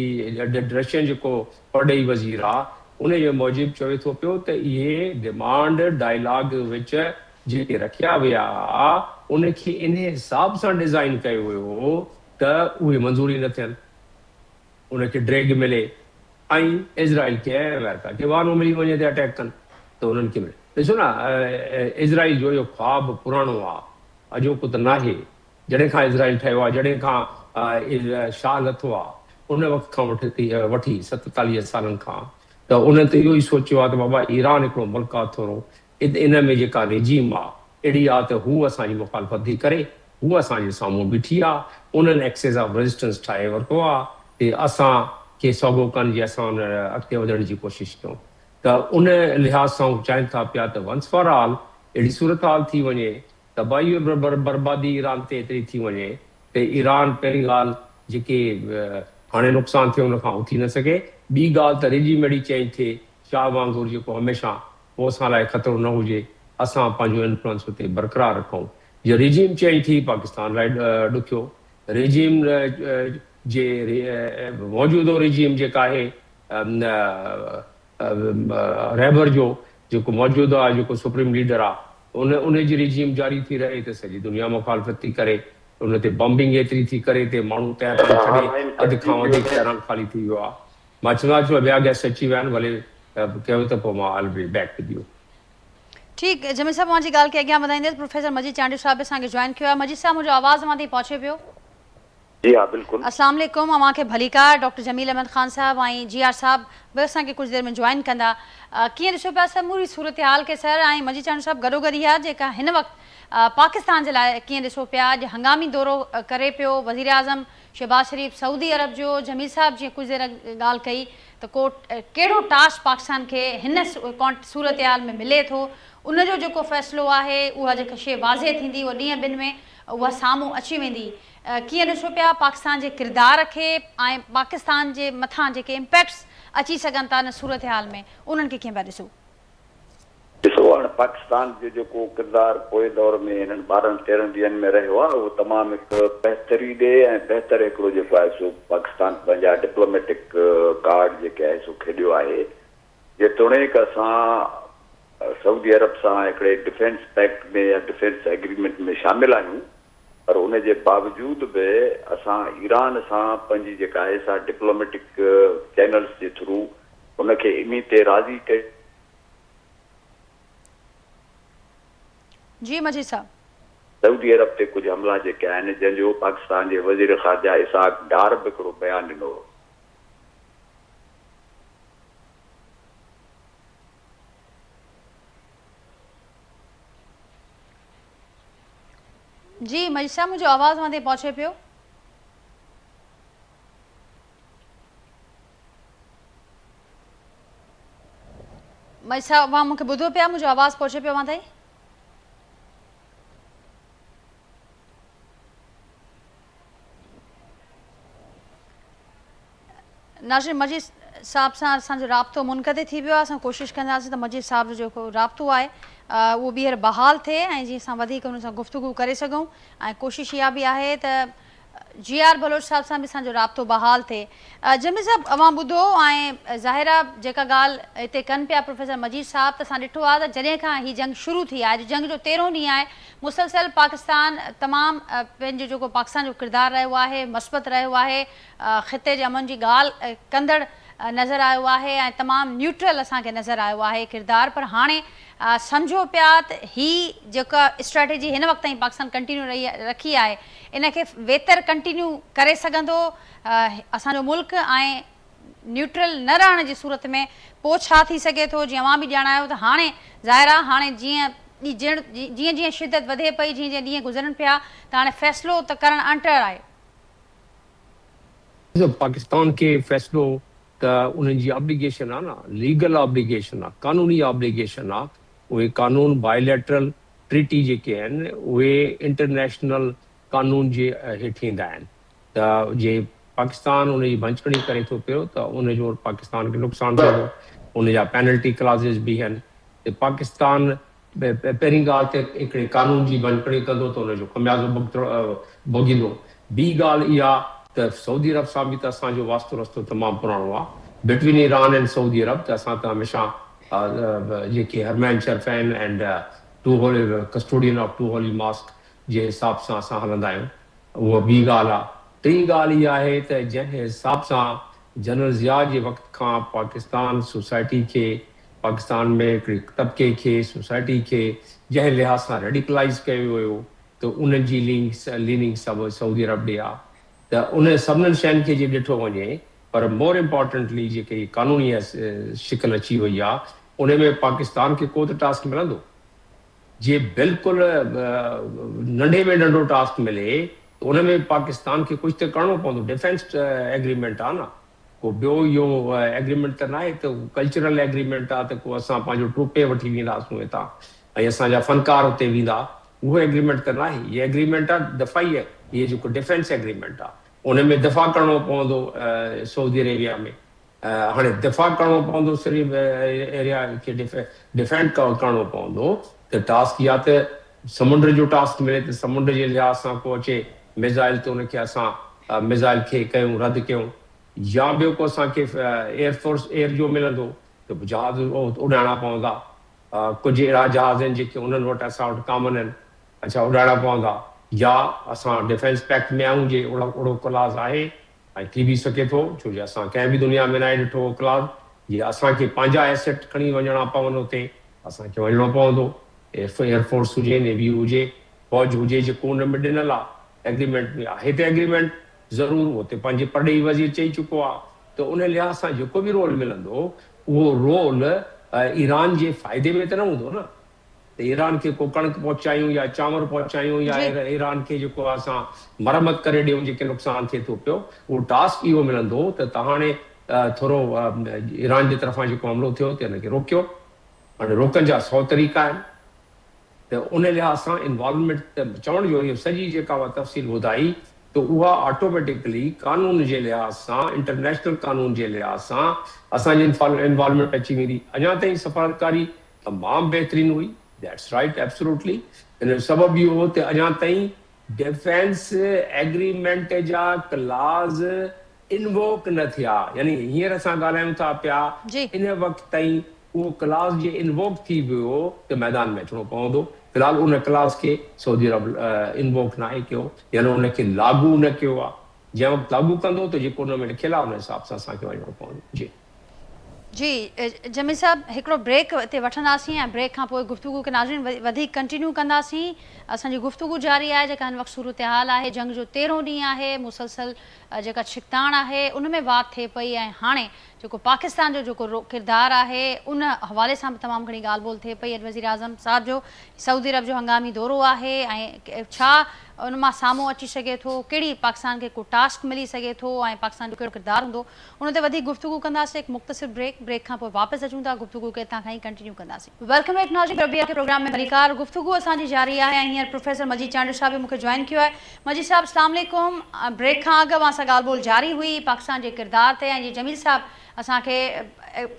رشين جيڪو پرڏيهي وزير آ ان جي موجب چوي ٿو پيو ته اهي ڊيمانڊ ڊائلاگ وچ جيڪي رکيا ويا ها ان کي انهي حساب سان ڊزائين ڪيو ويو هو ته اهي منظور ئي نه ٿين. ان کي ڊريگ ملي ۽ اسرائيل کي ۽ آمريڪا کي بهانو ملي وڃي ته اٽيڪ ڪن ته انهن کي ملي. ڏسو نه اسرائيل جو اهو خواب پراڻو آ اڄوڪو ته ناهي جڏهن کان اسرائيل ٺهيو آ جڏهن کان شاهه لٿو آ ان وقت کان وٺي 47 سالن کان ته انهن ته اهو ئي سوچيو آ ته بابا ايران هڪڙو ملڪ آ ٿورو ان ۾ جيڪا ريجيم آ اهڙي آ ته هو اسان جي مخالفت ٿي ڪري، هو اسان جي سامهون بيٺي آ، انهن ايڪسز آف ريزسٽنس ٺاهي ورتو آ ته اسان کي سوگهو ڪن جي اسان ان اڳتي وڌڻ جي ڪوشش ڪيون ته ان لحاظ سان هو چاهين ٿا پيا ته ونس فار آل اهڙي صورتحال ٿي وڃي تباهي و بربادي ايران تي ايتري ٿي وڃي ته ايران پهرين ڳالهه جيڪي هاڻي نقصان ٿيو ان کان اٿي نه سگهي ٻي ڳالهه ته ريجيم اهڙي چينج ٿئي شاهه وانگر جيڪو هميشه پوء اسان لاء خطرو نه هجي، اسان پنهنجو انفلوئنس اتي برقرار رکون. جي ريجيم چينج ٿي پاڪستان لاء ڏکيو، ريجيم جي موجودو ريجيم جيڪا آهي رهبر جو جيڪو موجوده آهي جيڪو سپريم ليڊر آهي ان ان جي ريجيم جاري ٿي رهي ته سڄي دنيا مخالفت ٿي ڪري ان تي بمبنگ ايتري ٿي ڪري ته ماڻهو تهران ڇڏي اڌ کان وڌيڪ تهران خالي ٿي ويو آهي. مان چوان ٿو ٻيا گيسٽ اچي ويا آهن ڀلي ڪيو ته پوء مان oil B back with you. ٺيڪ جميل صاحب اوهان جي ڳالهه کي اڳيان وڌائينديس پروفيسر مجيد چانڊيو صاحب به اسان کي جوائن ڪيو آهي مجيد صاحب منهنجو آواز اوهان تائين پهچي پيو. جي ها بلڪل. السلام عليڪم اوهان کي ڀليڪار ڊاڪٽر جميل احمد خان صاحب ۽ جي آر صاحب به اسان کي ڪجهه دير ۾ جوائن ڪندا ڪيئن ڏسو پيا سموري صورتحال کي سر ۽ مجيد چانڊيو صاحب گڏوگڏ اها جيڪا هن وقت پاڪستان جي لاء ڪيئن ڏسو پيا اڄ هنگامي دورو ڪري پيو وزيراعظم شهباز شريف سعودي عرب جو جميل صاحب جيئن ڪجهه دير اڳ ڳالهه ڪئي ته ڪو ڪهڙو ٽاسڪ پاڪستان کي هن صورتحال ۾ ملي ٿو ان جو جيڪو فيصلو آهي اها جيڪا شيء واضح ٿيندي اها ڏينهن ٻن ۾ اها سامهون اچي ويندي ڪيئن ڏسو پيا پاڪستان جي ڪردار کي ۽ پاڪستان جي مٿان جيڪي امپيڪٽس اچي سگهن ٿا ان صورتحال ۾ انهن کي ڪيئن پيا ڏسو؟ ڏسو هاڻ پاڪستان جو جيڪو ڪردار پوئين دور ۾ هنن 12 13 ڏينهن ۾ رهيو آهي اهو تمام هڪ بهتري ڏي ۽ بهتر هڪڙو جيڪو آهي سو پاڪستان پنهنجا ڊپلوميٽڪ ڪارڊ جيڪي آهي سو کيڏيو آهي جيتوڻيڪ اسان سعودي عرب سان هڪڙي ڊفينس پيڪٽ ۾ يا ڊفينس ايگريمينٽ ۾ شامل آهيون پر ان جي باوجود به اسان ايران سان پنهنجي جيڪا آهي سا ڊپلوميٽڪ چينلز جي ٿرو ان کي انهي تي راضي ڪيو جي مجيد صاحب. سعودي عرب تي ڪجهه حملا جيڪي آهن جنهن جو پاڪستان جي وزير خارجه اسحاق ڊار به هڪڙو بيان ڏنو هو. جي مجيد صاحب منهنجو آواز اوهان تائين پهچي پيو. مجيد صاحب اوهان مون کي ٻڌو پيا منهنجو آواز پهچي پيو اوهان تائين؟ ناظرين مجيد صاحب سان اسان جو رابطو منقطع ٿي ويو آهي اسان ڪوشش ڪنداسين ته مجيد صاحب جو جيڪو رابطو آهي اهو ٻيهر بحال ٿئي ۽ جيئن اسان وڌيڪ ان سان گفتگو ڪري سگهون ۽ ڪوشش اها به آهي ته جي آر بلوچ صاحب سان به اسان جو رابطو بحال ٿئي. جميل صاحب اوهان ٻڌو ۽ ظاهر آ جيڪا ڳالهه هتي ڪن پيا پروفيسر مجيد صاحب ته اسان ڏٺو آ ته جڏهن کان هي جنگ شروع ٿي آهي اڄ جنگ جو تيرهون ڏينهن آهي مسلسل پاڪستان تمام پنهنجو جيڪو پاڪستان جو ڪردار رهيو آهي مثبت رهيو آهي خطي جي امن جي ڳالهه ڪندڙ نظر آيو آهي ۽ تمام نيوٽرل اسان کي نظر آيو آهي ڪردار پر هاڻي سمجهو پيا ته هي جيڪا اسٽريٽجي هن وقت تائين پاڪستان ڪنٽينيو رهي رکي آهي ان کي ويتر ڪنٽينيو ڪري سگهندو اسان جو ملڪ ۽ نيوٽرل نه رهڻ جي صورت ۾ پوء ڇا ٿي سگهي ٿو جيئن اوهان به ڄاڻايو ته هاڻي ظاهر آهي هاڻي جيئن جيئن جيئن شدت وڌي پئي جيئن جيئن ڏينهن گذرن پيا ته هاڻي فيصلو ته ڪرڻ اڻٽر آهي. ڏسو پاڪستان کي فيصلو ته انهن جي آبليگيشن آهي نه ليگل آبليگيشن آهي قانوني آبليگيشن آهي اهي قانون بائيليٽرل ٽريٽي جيڪي آهن اهي انٽرنيشنل قانون جي هيٺ ايندا آهن ته جي پاڪستان ان جي ڀڃڪڙي ڪري ٿو پيو ته ان جو پاڪستان کي نقصان ٿيندو ان جا پينلٽي ڪلازز به آهن ته پاڪستان پهرين ڳالهه ته هڪڙي قانون جي ڀڃڪڙي ڪندو ته ان جو خميازو ڀوڳيندو ٻي ڳالهه اها ته سعودي عرب سان به ته اسان جو واسطو رستو تمام پراڻو آهي بٽوين ايران اينڊ سعودي عرب ته اسان ته هميشه جيڪي حرمين شرفين and two holy custodian of two holy mosque جي حساب سان اسان هلندا آهيون اها ٻي ڳالهه آهي. ٽين ڳالهه اها آهي ته جنهن حساب سان جنرل ضياء جي وقت کان پاڪستان سوسائٽي کي، پاڪستان ۾ هڪڙي طبقي کي، سوسائٽي کي جنهن لحاظ سان ريڊيڪلائيز ڪيو ويو ته ان جي ليننگ سڀ سعودي عرب ڏي آهي ته انهن سڀنن شين کي جي ڏٺو وڃي پر مور امپارٽنٽلي جيڪي قانوني شڪل اچي وئي آهي ان ۾ پاڪستان کي ڪو ته ٽاسڪ ملندو. جي بلڪل ننڍي ۾ ننڍو ٽاسڪ ملي ته ان ۾ پاڪستان کي ڪجهه ته ڪرڻو پوندو، ڊفينس ايگريمينٽ آ نه ڪو ٻيو اهو ايگريمينٽ ته ناهي ته ڪلچرل ايگريمينٽ آ ته ڪو اسان پنهنجو ٽروپي وٺي وينداسون هتان ۽ اسان جا فنڪار اتي ويندا اهو ايگريمينٽ ته ناهي، هي ايگريمينٽ آ دفاعي هي جيڪو ڊفينس ايگريمينٽ آ ان ۾ دفاع ڪرڻو پوندو سعودي عريبيا ۾. هاڻي دفاع ڪرڻو پوندو سري ايريا کي ڊفينڊ ڪرڻو پوندو ته ٽاسڪ يا ته سمنڊ جو ٽاسڪ ملي ته سمنڊ جي لحاظ سان ڪو اچي ميزائل ته ان کي اسان ميزائل کي ڪيون رد ڪيون يا ٻيو ڪو اسان کي ايئر فورس ايئر جو ملندو ته جهاز اڏائڻا پوندا ڪجهه اهڙا جهاز آهن جيڪي انهن وٽ اسان وٽ ڪامن آهن اڇا اڏائڻا پوندا يا اسان ڊفينس پيڪٽ ۾ آهيون جي اهڙو ڪلاز آهي ۽ ٿي به سگهي ٿو ڇو جو اسان ڪنهن به دنيا ۾ ناهي ڏٺو اهو ڪلاز جي اسان کي پنهنجا ايسيٽ کڻي وڃڻا پون اتي اسان کي وڃڻو پوندو ايئر فورس هجي نيوي هجي فوج هجي جيڪو ان ۾ ڏنل آ ايگريمينٽ ۾ آهي ته ايگريمينٽ ضرور اهو ته پنهنجي پرڏيهي وزير چئي چڪو آ ته ان لحاظ سان جيڪو به رول ملندو اهو رول ايران جي فائدي ۾ ته نه هوندو نه. ته ايران کي ڪو ڪڻڪ پهچايون يا چانور پهچايون يا ايران کي جيڪو آهي اسان مرمت ڪري ڏيون جيڪي نقصان ٿئي ٿو پيو اهو ٽاسڪ اهو ملندو ته تهان هاڻي ٿورو ايران جي طرفان جيڪو حملو ٿيو ته ان کي روڪيو هاڻي روڪڻ جا سو طريقا آهن ته ان لحاظ سان انوالومينٽ ته چوڻ جو اهو سڄي جيڪا اها تفصيل ٻڌائي ته اها آٽوميٽڪلي قانون جي لحاظ سان انٽرنيشنل قانون جي لحاظ سان اسان جي انوالومينٽ اچي ويندي اڃا تائين سفارتڪاري تمام بهترين هئي. That's right absolutely ان جو سبب اهو هو ته اڃا تائين ڊفينس ايگريمينٽ جا ڪلاز انووڪ نه ٿيا يعني هينئر اسان ڳالهايون ٿا پيا ان وقت تائين اهو ڪلاز جي انووڪ ٿي ويو ته ميدان ۾ اچڻو پوندو في الحال ان ڪلاز کي سعودي عرب انووڪ ناهي ڪيو يعني ان کي لاڳو نه ڪيو آهي جنهن وقت لاڳو ڪندو ته جيڪو ان ۾ لکيل آهي ان حساب سان اسان کي وڃڻو پوندو جي. جي جميل صاحب هڪڙو بريڪ اتي وٺنداسين ۽ بريڪ کان پوء گفتگو کي ناظرين وڌيڪ ڪنٽينيو ڪنداسين اسان جي گفتگو جاري آهي جيڪا هن وقت صورتحال آهي جنگ جو تيرهون ڏينهن آهي مسلسل جيڪا ڇڪتاڻ آهي ان ۾ واڌ ٿئي پئي ۽ هاڻي جيڪو پاڪستان جو جيڪو ڪردار آهي ان حوالي سان به تمام گهڻي ڳالهه ٻولهه ٿئي پئي اڄ وزيراعظم صاحب جو سعودي عرب جو هنگامي دورو آهي ۽ ڇا ان مان سامهون اچي سگهي ٿو ڪهڙي پاڪستان کي ڪو ٽاسڪ ملي سگهي ٿو ۽ پاڪستان جو ڪهڙو ڪردار هوندو ان تي وڌيڪ گفتگو ڪنداسين هڪ مختصر بريڪ بريڪ کان پوء واپس اچون ٿا گفتگو کي اتان کان ئي ڪنٽينيو ڪنداسين. Welcome back ناظرين ربيع کي پروگرام ۾ ڀليڪار گفتگو اسان جي جاري آهي ۽ هينئر پروفيسر مجيد چانڊيو صاحب به مون کي جوائن ڪيو آهي مجيد صاحب اسلام عليڪم بريڪ کان اڳ اوهان سان ڳالهه ٻولهه جاري هئي پاڪستان جي ڪردار تي ۽ جي جميل صاحب اسان کي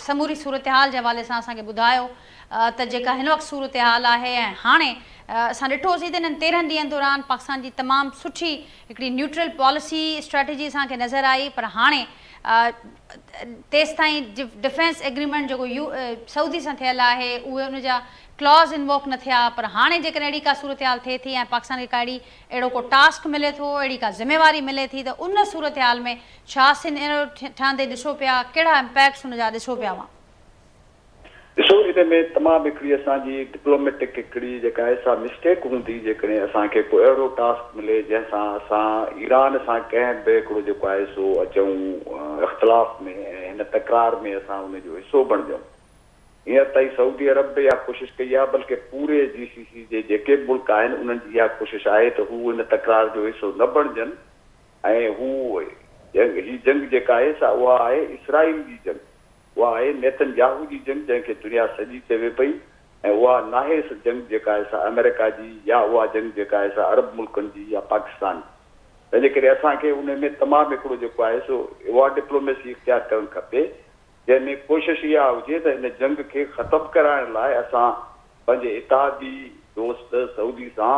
سموري صورتحال جي حوالي سان اسان کي ٻڌايو ته جيڪا هن وقت صورتحال آهي ۽ هاڻي اسان ڏٺوسين ته انهن 13 ڏينهن دوران پاڪستان جي تمام سٺي هڪڙي نيوٽرل پاليسي اسٽريٽجي اسان کي نظر آئي پر هاڻي تيستائين ڊفينس ايگريمينٽ جيڪو يو سعودي سان ٿيل آهي اهي ان جا ڪلاز انووڪ نه ٿيا پر هاڻي جيڪڏهن اهڙي ڪا صورتحال ٿئي ٿي ۽ پاڪستان کي ڪا اهڙي اهڙو ڪو ٽاسڪ ملي ٿو اهڙي ڪا ذميواري ملي ٿي ته ان صورتحال ۾ ڇا سين اهڙو ٺهندي ڏسو پيا ڪهڙا امپيڪٽس ان جا ڏسو پيا اوهان؟ ڏسو ان ۾ تمام هڪڙي اسان جي ڊپلوميٽڪ هڪڙي جيڪا آهي سا مسٽيڪ هوندي جيڪڏهن اسان کي ڪو اهڙو ٽاسڪ ملي جنهن سان اسان ايران سان ڪنهن به هڪڙو جيڪو آهي سو اچون اختلاف ۾ ۽ هن تڪرار ۾ اسان ان جو حصو بڻجون. هينئر تائين سعودي عرب به اها ڪوشش ڪئي آهي بلڪه پوري جي سي سي جي جيڪي به ملڪ آهن انهن جي اها ڪوشش آهي ته هو هن تڪرار جو حصو نه بڻجن ۽ هو جنگ هي جنگ جيڪا آهي سا اها آهي اسرائيل جي جنگ اها آهي نيتن ياهو جي جنگ جنهن کي دنيا سڄي چوي پئي ۽ اها ناهي جنگ جيڪا آهي سا آمريڪا جي يا اها جنگ جيڪا آهي سا عرب ملڪن جي يا پاڪستان جي تنهن جي ڪري اسان کي ان ۾ تمام هڪڙو جيڪو آهي سو اها ڊپلوميسي اختيار ڪرڻ کپي جنهن ۾ ڪوشش اها هجي ته هن جنگ کي ختم ڪرائڻ لاء اسان پنهنجي اتحادي دوست سعودي سان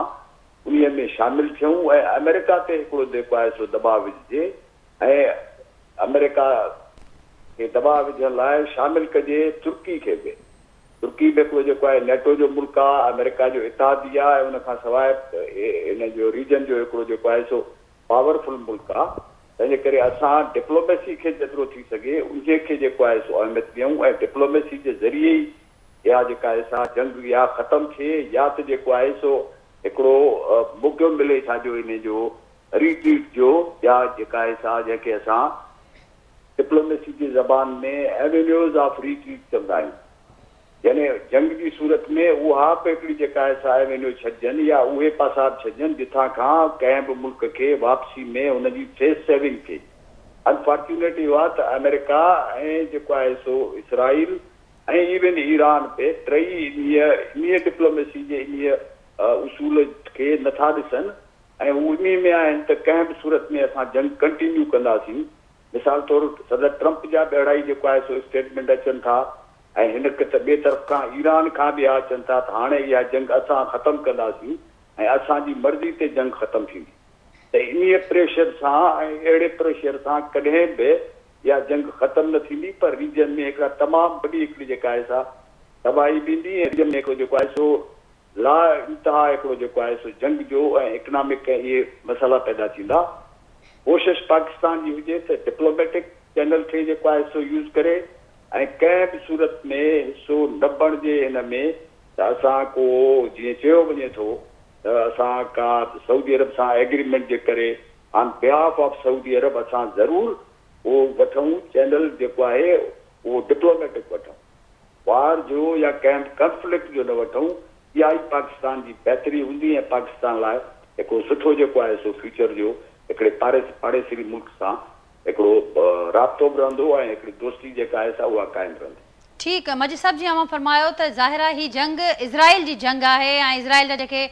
انهيء ۾ شامل ٿيون ۽ آمريڪا تي هڪڙو جيڪو آهي سو دٻاء وجهجي ۽ آمريڪا کي دٻاء وجهڻ لاء شامل ڪجي ترڪي کي به. ترڪي به هڪڙو جيڪو آهي نيٽو جو ملڪ آهي، آمريڪا جو اتحادي آهي ۽ ان کان سواء هن جو ريجن جو هڪڙو جيڪو آهي سو پاور فل ملڪ آ تنهن جي ڪري اسان ڊپلوميسي کي جيترو ٿي سگهي انهي کي جيڪو آهي سو اهميت ڏيون ۽ ڊپلوميسي جي ذريعي ئي اها جيڪا آهي سا جنگ يا ختم ٿئي يا ته جيڪو آهي سو هڪڙو موقعو ملي ڇا جو انهي جو ريٽريٽ جو يا جيڪا آهي سا جنهن کي اسان ڊپلوميسي جي زبان ۾ ايوينيوز آف ريٽريٽ چوندا آهيون. يعني جنگ جي صورت ۾ اها به هڪڙي جيڪا آهي سا ايوينيو ڇڏجن يا اهي پاسا به ڇڏجن جتان کان ڪنهن به ملڪ کي واپسي ۾ ان جي فيس سيونگ ٿئي. انفارچونيٽ اهو آهي ته آمريڪا ۽ جيڪو آهي سو اسرائيل ۽ ايون ايران به ٽئي انهيء انهيء ڊپلوميسي جي انهيء اصول کي نٿا ڏسن ۽ هو انهيء ۾ آهن ته ڪنهن به صورت ۾ اسان جنگ ڪنٽينيو ڪنداسين. مثال طور صدر ٽرمپ جا به اهڙا ئي جيڪو آهي سو اسٽيٽمينٽ اچن ٿا ۽ هن ته ٻئي طرف کان ايران کان به اها اچن ٿا ته هاڻي اها جنگ اسان ختم ڪنداسين ۽ اسان جي مرضي تي جنگ ختم ٿيندي ته انهيء پريشر سان ۽ اهڙي پريشر سان ڪڏهن به اها جنگ ختم نه ٿيندي پر ريجن ۾ هڪڙا تمام وڏي هڪڙي جيڪا آهي سا تباهي به ايندي ۽ ريجن ۾ هڪڙو جيڪو آهي سو لا انتها هڪڙو جيڪو آهي سو جنگ جو ۽ اڪنامڪ ۽ اهي مسئلا پيدا ٿيندا. ڪوشش پاڪستان جي هجي ته ڊپلوميٽڪ چينل کي جيڪو آهي سو يوز ڪري ۽ ڪنهن به صورت ۾ حصو نه بڻجي هن ۾ ته اسان ڪو جيئن چيو وڃي ٿو ته اسان ڪا سعودي عرب سان ايگريمينٽ جي ڪري آن بيهاف آف سعودي عرب اسان ضرور اهو وٺون چينل جيڪو آهي اهو ڊپلوميٽڪ وٺون. وار جو يا ڪنهن به ڪنفلڪٽ جو نه وٺون، اها ئي پاڪستان جي بهتري هوندي ۽ پاڪستان لاء هڪڙو سٺو جيڪو آهي سو فيوچر جو هڪڙي پاڙيسري ملڪ سان هڪڙو رابطو به رهندو ۽ هڪڙي دوستي جيڪا آهي سا اها قائم رهندي. ٺيڪ مجيد صاحب جيئن اوهان فرمايو ته ظاهر آهي هي جنگ اسرائيل جي جنگ آهي ۽ اسرائيل جا جيڪي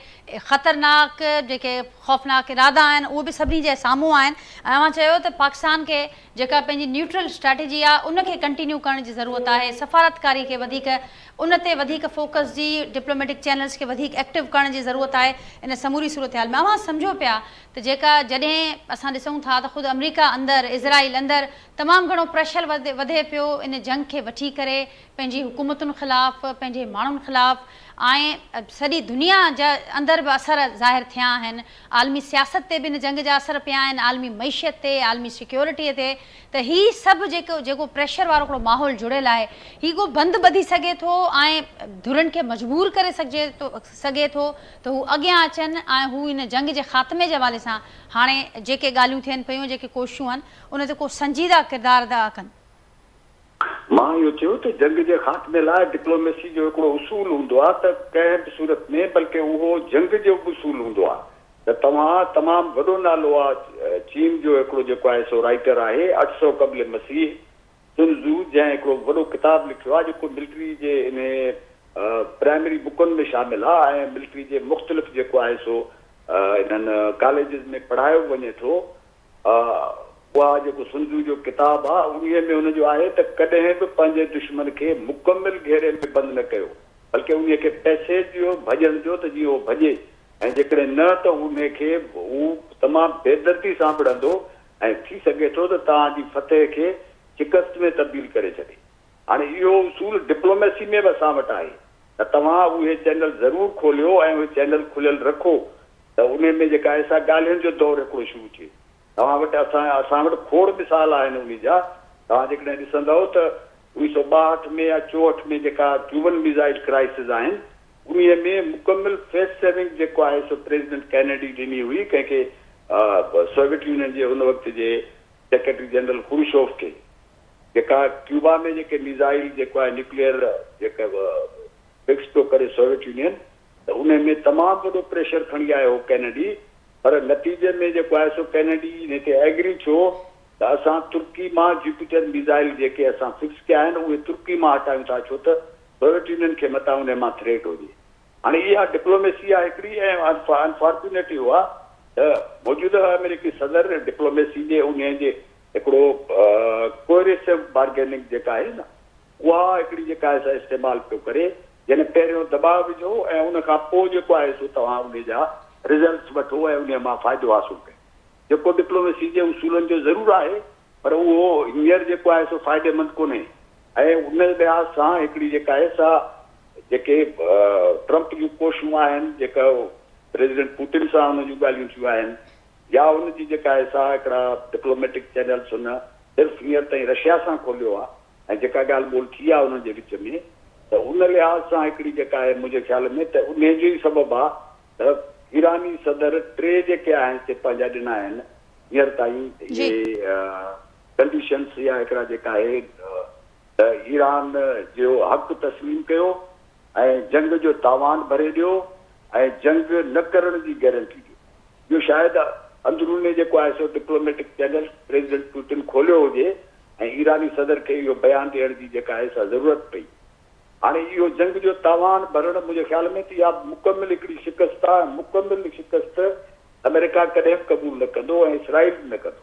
خطرناڪ جيڪي خوفناڪ ارادا آهن اهي به سڀني جي سامهون آهن ۽ اوهان چيو ته پاڪستان کي جيڪا پنهنجي نيوٽرل اسٽريٽجي آهي ان کي ڪنٽينيو ڪرڻ جي ضرورت آهي، سفارتڪاري کي وڌيڪ ان تي وڌيڪ فوڪس جي ڊپلوميٽڪ چينلز کي وڌيڪ ايڪٽو ڪرڻ جي ضرورت آهي ان سموري صورتحال ۾ اوهان سمجهو پيا ته جيڪا جڏهن اسان ڏسون ٿا ته خود آمريڪا اندر اسرائيل اندر تمام گهڻو پريشر وڌي پيو ان جنگ کي وٺي ڪري پنهنجي حڪومتن خلاف پنهنجي ماڻهن خلاف ۽ سڄي دنيا جا اندر به اثر ظاهر ٿيا آهن عالمي سياست تي به ان جنگ جا اثر پيا آهن عالمي معيشت تي عالمي سيڪيورٽي تي ته هي سڀ جيڪو جيڪو پريشر وارو هڪڙو ماحول جڙيل آهي هي ڪو بند ٻڌي سگهي ٿو ۽ ڌرين کي مجبور ڪري سگهجي ٿو سگهي ٿو ته هو اڳيان اچن ۽ هو ان جنگ جي خاتمي جي حوالي سان هاڻي جيڪي ڳالهيون ٿين پيون جيڪي ڪوششون آهن ان تي ڪو سنجيده ڪردار ادا ڪن. مان اهو چيو ته جنگ جي خاتمي لاء ڊپلوميسي جو هڪڙو اصول هوندو آهي ته ڪنهن به صورت ۾ بلڪه اهو جنگ جو به اصول هوندو آهي ته توهان تمام وڏو نالو آهي چين جو هڪڙو جيڪو آهي سو رائيٽر آهي 800 قبل مسيح سن زو جنهن هڪڙو وڏو ڪتاب لکيو آهي جيڪو ملٽري جي انهي پرائمري بڪن ۾ شامل آهي ۽ ملٽري جي مختلف جيڪو آهي سو انهن ڪاليجز ۾ پڙهايو به وڃي ٿو. اها جيڪو سنزو جو ڪتاب آ انهيء ۾ هن جو آهي ته ڪڏهن به پنهنجي دشمن کي مڪمل گهيري ۾ بند نه ڪيو بلڪه انهيء کي پئسيج ڏيو ڀڄڻ جو ته جيئن هو ڀڄي ۽ جيڪڏهن نه ته انهيء کي هو تمام بيدردي سان وڙهندو ۽ ٿي سگهي ٿو ته توهان جي فتح کي شڪست ۾ تبديل ڪري ڇڏي. هاڻي اهو اصول ڊپلوميسي ۾ به اسان وٽ آهي. ته توهان اهي چينل ضرور کوليو ۽ اهي چينل کليل رکو ته انهي ۾ جيڪا آهي سا ڳالهين جو دور هڪڙو شروع ٿئي. توهان وٽ اسان اسان وٽ کوڙ مثال آهن انهي جا. توهان جيڪڏهن ڏسندؤ ته 1962 ۾ يا 64 ۾ جيڪا ڪيوبن ميزائل ڪرائسز آهن انهي ۾ مڪمل فيس سيونگ جيڪو آهي سو پريزيڊنٽ ڪينيڊي ڏني هئي ڪنهن کي سوويٽ يونين جي ان وقت جي سيڪريٽري جنرل خروشوف کي جيڪا ڪيوبا ۾ جيڪي ميزائل جيڪو آهي نيوڪليئر جيڪا فڪس پيو ڪري سوويٽ يونين ته انهي ۾ تمام وڏو پريشر کڻي آيو هو ڪينيڊي پر نتيجي ۾ جيڪو آهي سو ڪينيڊي انهي تي ايگري ٿيو ته اسان ترڪي مان جوپيٽر ميزائل جيڪي اسان فڪس ڪيا آهن اهي ترڪي مان هٽايون ٿا ڇو ته سوويٽ يونين کي متان انهي مان ٿريٽ هجي. هاڻي اها ڊپلوميسي آهي هڪڙي ۽ انفارچونيٽ اهو آهي ته موجوده آمريڪي صدر ڊپلوميسي جي انهي جي هڪڙو ڪوئريسو بارگيننگ جيڪا آهي نه اها هڪڙي جيڪا آهي سا استعمال پيو ڪري جڏهن پهريون دٻاء وجهو ۽ ان کان پوء جيڪو آهي سو توهان انهي جا رزلٽس وٺو ۽ انهي مان فائدو حاصل ڪيو. جيڪو ڊپلوميسي جي اصولن جو ضرور آهي پر اهو هينئر جيڪو آهي سو فائديمند ڪونهي ۽ ان لحاظ سان هڪڙي جيڪا آهي سا جيڪي ٽرمپ جون ڪوششون آهن جيڪا پريزيڊنٽ پوٽن سان ان جون ڳالهيون ٿيون آهن يا ان جي جيڪا آهي سا هڪڙا ڊپلوميٽڪ چينلز هن صرف هينئر تائين رشيا سان کوليو آهي ۽ جيڪا ڳالهه ٻولهه ٿي آهي انهن جي وچ ۾ ته ان لحاظ سان هڪڙي جيڪا آهي منهنجي خيال ۾ ته انهي جو ئي سبب آهي ته ايراني صدر ٽي جيڪي آهن سي پنهنجا ڏنا آهن هينئر تائين اهي ڪنڊيشنس يا هڪڙا جيڪا آهي ته ايران جو حق تسليم ڪيو ۽ جنگ جو تاوان ڀري ڏيو ۽ جنگ نه ڪرڻ جي گيرنٽي ڏيو. اهو شايد اندروني جيڪو آهي سو ڊپلوميٽڪ چينل پريزيڊنٽ پيوٽن کوليو هجي ۽ ايراني صدر کي اهو بيان ڏيڻ جي جيڪا آهي سا ضرورت پئي. هاڻي اهو جنگ جو تاوان ڀرڻ منهنجي خيال ۾ ته اها مڪمل هڪڙي شڪست آهي ۽ مڪمل شڪست آمريڪا ڪڏهن به قبول نه ڪندو ۽ اسرائيل به نه ڪندو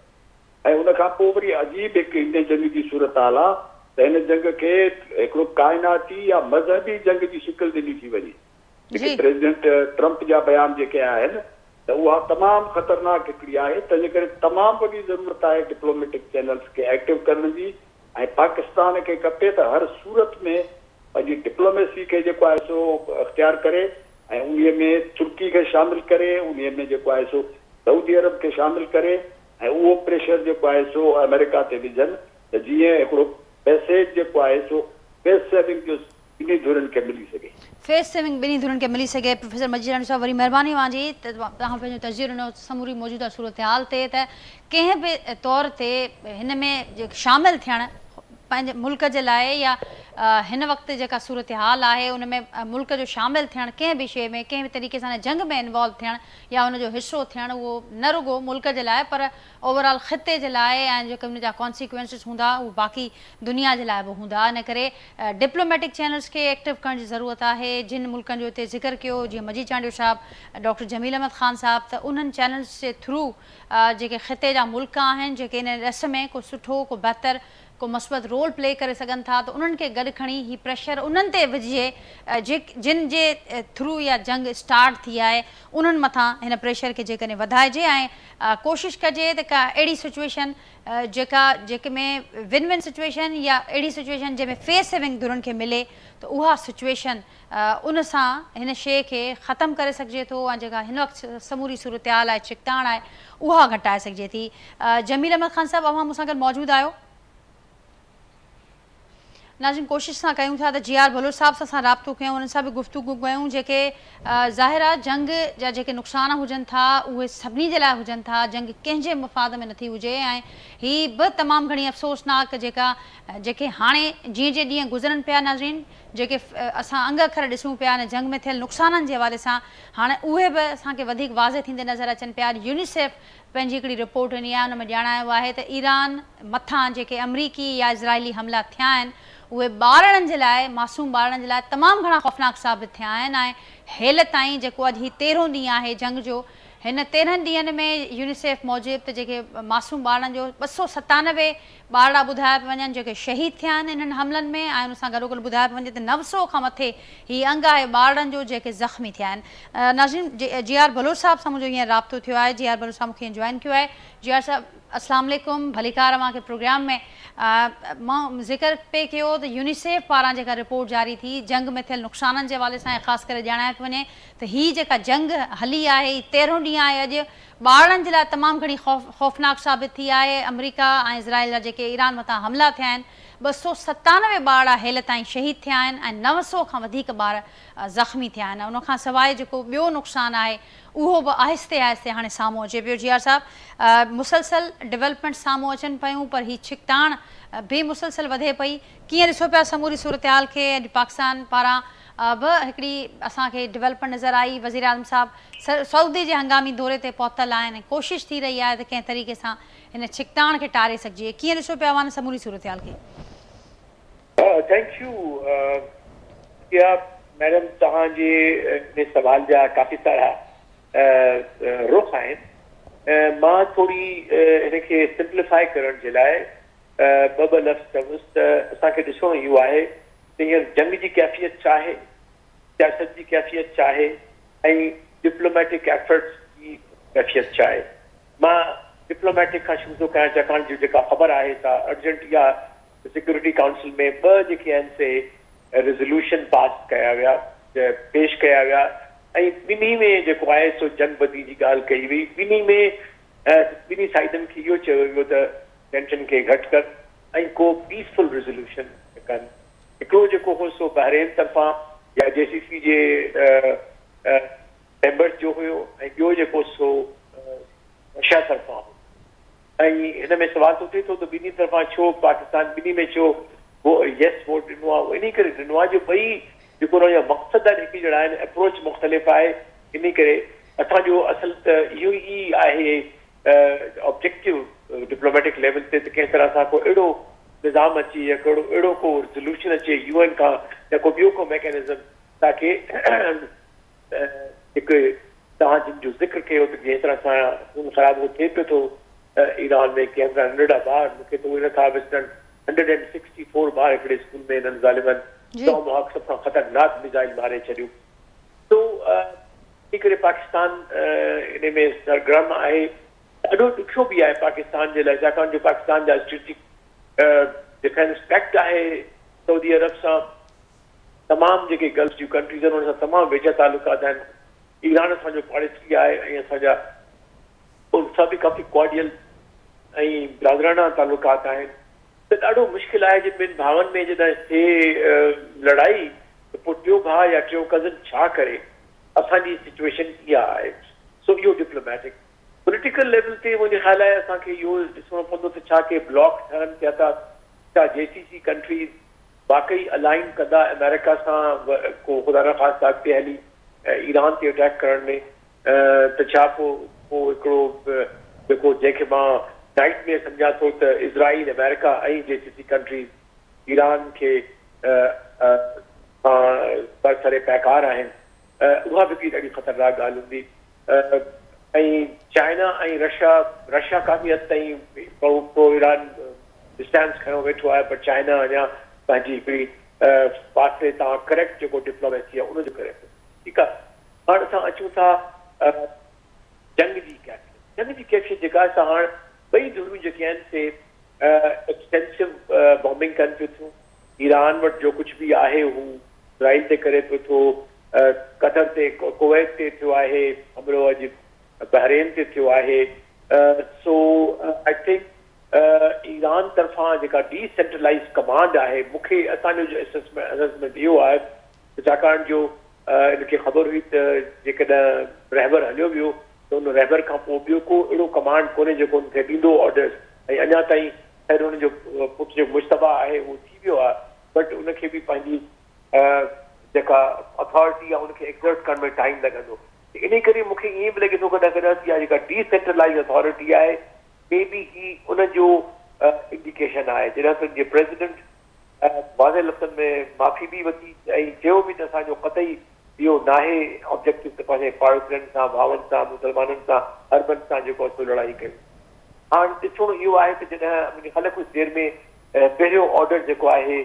۽ ان کان پوء وري عجيب هڪ هن جنگ جي صورتحال آهي ته هن جنگ کي هڪڙو ڪائناتي يا مذهبي جنگ جي شڪل ڏني ٿي وڃي. جيڪي پريزيڊنٽ ٽرمپ جا بيان جيڪي آهن ته اها تمام خطرناڪ هڪڙي آهي تنهنجي ڪري تمام وڏي ضرورت آهي ڊپلوميٽڪ چينلز کي ايڪٽو ڪرڻ جي ۽ پاڪستان کي کپي ته هر صورت ۾ پنهنجي ڊپلوميسي کي جيڪو آهي سو اختيار ڪري ۽ انهي ۾ ترڪي کي شامل ڪري انهي ۾ جيڪو آهي سو سعودي عرب کي شامل ڪري ۽ اهو پريشر جيڪو آهي سو آمريڪا تي وجهن ته جيئن هڪڙو پئسيج جيڪو آهي سو پيس سيونگ جو ٻنهي ڌرين کي ملي سگهي. فيس سيونگ ٻنهي ڌرين کي ملي سگهي. پروفيسر مجيد راڻي صاحب وري مهرباني اوهان جي ته توهان پنهنجو تجزيو ڏنو سموري موجوده صورتحال تي ته ڪنهن به طور تي هن ۾ شامل ٿيڻ پنهنجي ملڪ جي لاء يا هن وقت جيڪا صورتحال آهي ان ۾ ملڪ جو شامل ٿيڻ ڪنهن به شيء ۾ ڪنهن به طريقي سان جنگ ۾ انوالو ٿيڻ يا ان جو حصو ٿيڻ اهو نه رڳو ملڪ جي لاء پر اوور آل خطي جي لاء ۽ جيڪي ان جا ڪانسيڪوئنسز هوندا اهو باقي دنيا جي لاء به هوندا ان ڪري ڊپلوميٽڪ چينلز کي ايڪٽو ڪرڻ جي ضرورت آهي جن ملڪن جو هتي ذڪر ڪيو جيئن مجيد چانڊيو صاحب ڊاڪٽر جميل احمد خان صاحب ته انهن چينلز جي ٿرو جيڪي خطي جا ملڪ آهن جيڪي ان ڏس ۾ ڪو سٺو ڪو بهتر ڪو مثبت رول پلي ڪري سگهن ٿا ته انهن کي گڏ کڻي هي پريشر انهن تي وجهجي جن جي ٿرو اها جنگ اسٽارٽ ٿي آهي انهن مٿان هن پريشر کي جيڪڏهن وڌائجي ۽ ڪوشش ڪجي ته ڪا اهڙي سچويشن جيڪا جيڪي ۾ ون ون سچويشن يا اهڙي سچويشن جنهن ۾ فيس سيونگ ڌرين کي ملي ته اها سچويشن ان سان هن شيء کي ختم ڪري سگهجي ٿو ۽ جيڪا هن وقت سموري صورتحال آهي ڇڪتاڻ آهي اها گهٽائي سگهجي ٿي. جميل احمد خان صاحب اوهان مون سان گڏ موجود آهيو. ناظرين ڪوشش اسان ڪيون ٿا ته جي آر بلوچ صاحب سان اسان رابطو ڪيون انهن سان به گفتگو ڪيون جيڪي ظاهر آهي جنگ جا جيڪي نقصان هجن ٿا اهي سڀني جي لاء هجن ٿا جنگ ڪنهن جي مفاد ۾ نٿي هجي ۽ هي به تمام گهڻي افسوسناڪ جيڪا جيڪي هاڻي جيئن جيئن ڏينهن گذرن پيا ناظرين جيڪي اسان انگ اکر ڏسون پيا ان جنگ ۾ ٿيل نقصانن جي حوالي سان هاڻي اهي به اسان کي وڌيڪ واضح ٿيندي نظر اچن پيا يونيسيف پنهنجي هڪڙي رپورٽ ڏني آهي ان ۾ ڄاڻايو آهي ته ايران مٿان جيڪي آمريڪي يا اسرائيلي حملا ٿيا آهن اهي ٻارڙن جي لاء معصوم ٻارڙن جي لاء تمام گهڻا خوفناڪ ثابت ٿيا آهن ۽ هيل تائين جيڪو اڄ هي تيرهون ڏينهن آهي جنگ جو هن تيرهن ڏينهن ۾ يونيسيف موجب ته جيڪي معصوم ٻارڙن جو 297 ٻارڙا ٻڌايا پيا وڃن جيڪي شهيد ٿيا آهن انهن حملن ۾ ۽ ان سان گڏوگڏ ٻڌايو پيو وڃي ته 900 کان مٿي هي انگ آهي ٻارڙن جو جيڪي زخمي ٿيا آهن. ناظرين جي آر بلوچ صاحب سان منهنجو هينئر رابطو ٿيو آهي جي آر بلوچ صاحب مون کي هينئر جوائن ڪيو آهي جي آر صاحب. اسلام عليڪم ڀليڪار اوهان کي پروگرام ۾. مان ذڪر پئي ڪيو ته يونيسيف پاران جيڪا رپورٽ جاري ٿي جنگ ۾ ٿيل نقصانن جي حوالي سان ۽ خاص ڪري ڄاڻايو پيو وڃي ته هي جيڪا جنگ هلي آهي هي تيرهون ڏينهن آهي اڄ ٻارڙن جي لاء تمام گهڻي خوفناڪ ثابت ٿي آهي آمريڪا ۽ اسرائيل جا جيڪي ايران مٿان حملا ٿيا آهن 297 ٻارڙا هيل تائين شهيد ٿيا آهن ۽ 900 کان وڌيڪ ٻار زخمي ٿيا آهن ان کان سواء جيڪو ٻيو نقصان آهي اهو به آهستي آهستي هاڻي سامهون اچي پيو. جي آر صاحب مسلسل ڊولپمينٽس سامهون اچن پيون پر هي ڇڪتاڻ به مسلسل وڌي پئي ڪيئن ڏسو پيا سموري صورتحال کي اڄ پاڪستان پاران به هڪڙي اسان کي ڊولپمينٽ نظر آئي وزيراعظم صاحب سعودي جي هنگامي دوري تي پهتل آهن ۽ ڪوشش ٿي رهي آهي ته ڪنهن طريقي سان هن ڇڪتاڻ کي ٽاري سگهجي ڪيئن ڏسو پيا اوهان سموري صورتحال کي. Thank you Zia madam توهان جي ان سوال جا ڪافي سارا رخ آهن مان ٿوري هن کي سمپليفائي ڪرڻ جي لاء ٻه ٻه لفظ چوندس ته اسان کي ڏسڻو اهو آهي ته هينئر جنگ جي ڪيفيت ڇا آهي سياست جي ڪيفيت ڇا آهي ۽ ڊپلوميٽڪ ايفرٽس جي ڪيفيت ڇا آهي مان ڊپلوميٽڪ کان شروع ٿو ڪيان ڇاڪاڻ جو جيڪا خبر آهي سا ارجنٽ اها سيڪيورٽي ڪائونسل ۾ ٻه جيڪي آهن سي ريزوليوشن پاس ڪيا ويا پيش ڪيا ويا ۽ ٻنهي ۾ جيڪو آهي سو جنگ بندي جي ڳالهه ڪئي وئي ٻنهي ۾ ٻنهي سائيڊن کي اهو چيو ويو ته ٽينشن کي گهٽ ڪر ۽ ڪو پيسفل ريزوليوشن ڪن هڪڙو جيڪو هو سو بحرين طرفان يا جي سي سي جي ميمبرس جو هيو ۽ ٻيو جيڪو سو رشيا طرفان هو ۽ هن ۾ سوال ته اٿي ٿو ته ٻنهي طرفان ڇو پاڪستان ٻنهي ۾ ڇو يس ووٽ ڏنو آهي اهو انهي ڪري ڏنو آهي جو ٻئي جيڪو انهن جا مقصد آهن هڪ جهڙا آهن اپروچ مختلف آهي انهي ڪري اسان جو اصل ته اهو ئي آهي آبجيڪٽو ڊپلوميٽڪ ليول تي ته ڪنهن طرح سان ڪو اهڙو نظام اچي يا ڪهڙو اهڙو ڪو ريزولوشن اچي يو اين کان يا ڪو ٻيو ڪو ميڪانزم تاڪي هڪ توهان جن جو ذڪر ڪيو ته جنهن طرح سان خون خرابو ٿئي پيو ٿو ايران ۾ ڪنهن طرح ننڍڙا ٻار مون کي ته اهي نٿا وسرن 164 ٻار هڪڙي اسڪول ۾ انهن ظالمن ٽام هاڪ سڀ کان خطرناڪ ميزائل ماري ڇڏيو سو ان ڪري پاڪستان ان ۾ سرگرم آهي ڏاڍو ڏکيو به آهي پاڪستان جي لاء ڇاڪاڻ جو پاڪستان جا اسٽريٽجڪ ڊفينس پيڪٽ آهي سعودي عرب سان تمام جيڪي گلف جون ڪنٽريز آهن انهن سان تمام ويجها تعلقات آهن. ايران اسان جو پاڙيسري آهي ۽ اسان جا ان سان به ڪافي ڪارڊيل ۽ برادرانه تعلقات آهن ته ڏاڍو مشڪل آهي جي ٻن ڀائن ۾ جڏهن ٿئي لڙائي ته پوء ٽيون ڀاء يا ٽيون ڪزن ڇا ڪري اسان جي سچوئيشن اها آهي سو اهو ڊپلوميٽڪ پوليٽيڪل ليول تي منهنجي خيال آهي اسان کي اهو ڏسڻو پوندو ته ڇا ڪي بلاڪ ٺهن پيا ٿا ڇا جي سي سي ڪنٽريز واقعي الائن ڪندا آمريڪا سان ڪو خدا نخواسته اڳتي هلي ايران تي اٽيڪ ڪرڻ ۾ ته ڇا پو پو هڪڙو جيڪو جنهن کي مان نائٽ ميئر سمجهان ٿو ته اسرائيل آمريڪا ۽ جي سي سي ڪنٽريز ايران کي سان برسر پيڪار آهن اها به هڪڙي ڏاڍي خطرناڪ ڳالهه هوندي ۽ چائنا ۽ رشيا، رشيا ڪافي حد تائين پرو ايران اسٽينس کنيو ويٺو آهي پر چائنا اڃا پنهنجي هڪڙي فاصلي تان ڪريڪٽ جيڪو ڊپلوميسي آهي ان جو ڪري پيو ٺيڪ آهي هاڻ اسان اچون ٿا جنگ جي ڪيفيت جنگ جي ڪيفيت جيڪا آهي سا هاڻ ٻئي ڌريون جيڪي آهن سي ايڪسٽينسو بامبنگ ڪن پيون ٿيون ايران وٽ جو ڪجهه به آهي هو اسرائيل تي ڪري پيو ٿو قطر تي ڪويت تي ٿيو آهي حملو اڄ بحرين تي ٿيو آهي سو I think Iran طرفان جيڪا ڊي سينٽرلائز ڪمانڊ آهي مون کي اسان جو اسيسمينٽ اهو آهي ته ڇاڪاڻ جو ان کي خبر هئي ته جيڪڏهن رهبر هليو ويو ته ان رهبر کان پوء ٻيو ڪو اهڙو ڪمانڊ ڪونهي جيڪو ان کي ڏيندو آرڊرز ۽ اڃا تائين خير ان جو پٽ جيڪو مجتبيٰ آهي اهو ٿي ويو آهي بٽ ان کي به پنهنجي جيڪا اٿارٽي آهي ان کي ايگزرٽ ڪرڻ ۾ ٽائيم لڳندو ته انهي ڪري مون کي ائين به لڳي ٿو ڪڏهن ڪڏهن ته اها جيڪا ڊي سينٽرلائيز اٿارٽي آهي مي بي هي ان جو انڊيڪيشن آهي جڏهن ته جي پريزيڊنٽ واضح لفظن ۾ معافي به ورتي ۽ چيو به ته اسان جو قطعي اهو ناهي آبجيڪٽو ته پنهنجي پاڙيسرين سان ڀائن سان مسلمانن سان عربن سان جيڪو سو لڙائي ڪيون هاڻ ڏسڻو اهو آهي ته جڏهن منهنجي خيال ڪجهه دير ۾ پهريون آرڊر جيڪو آهي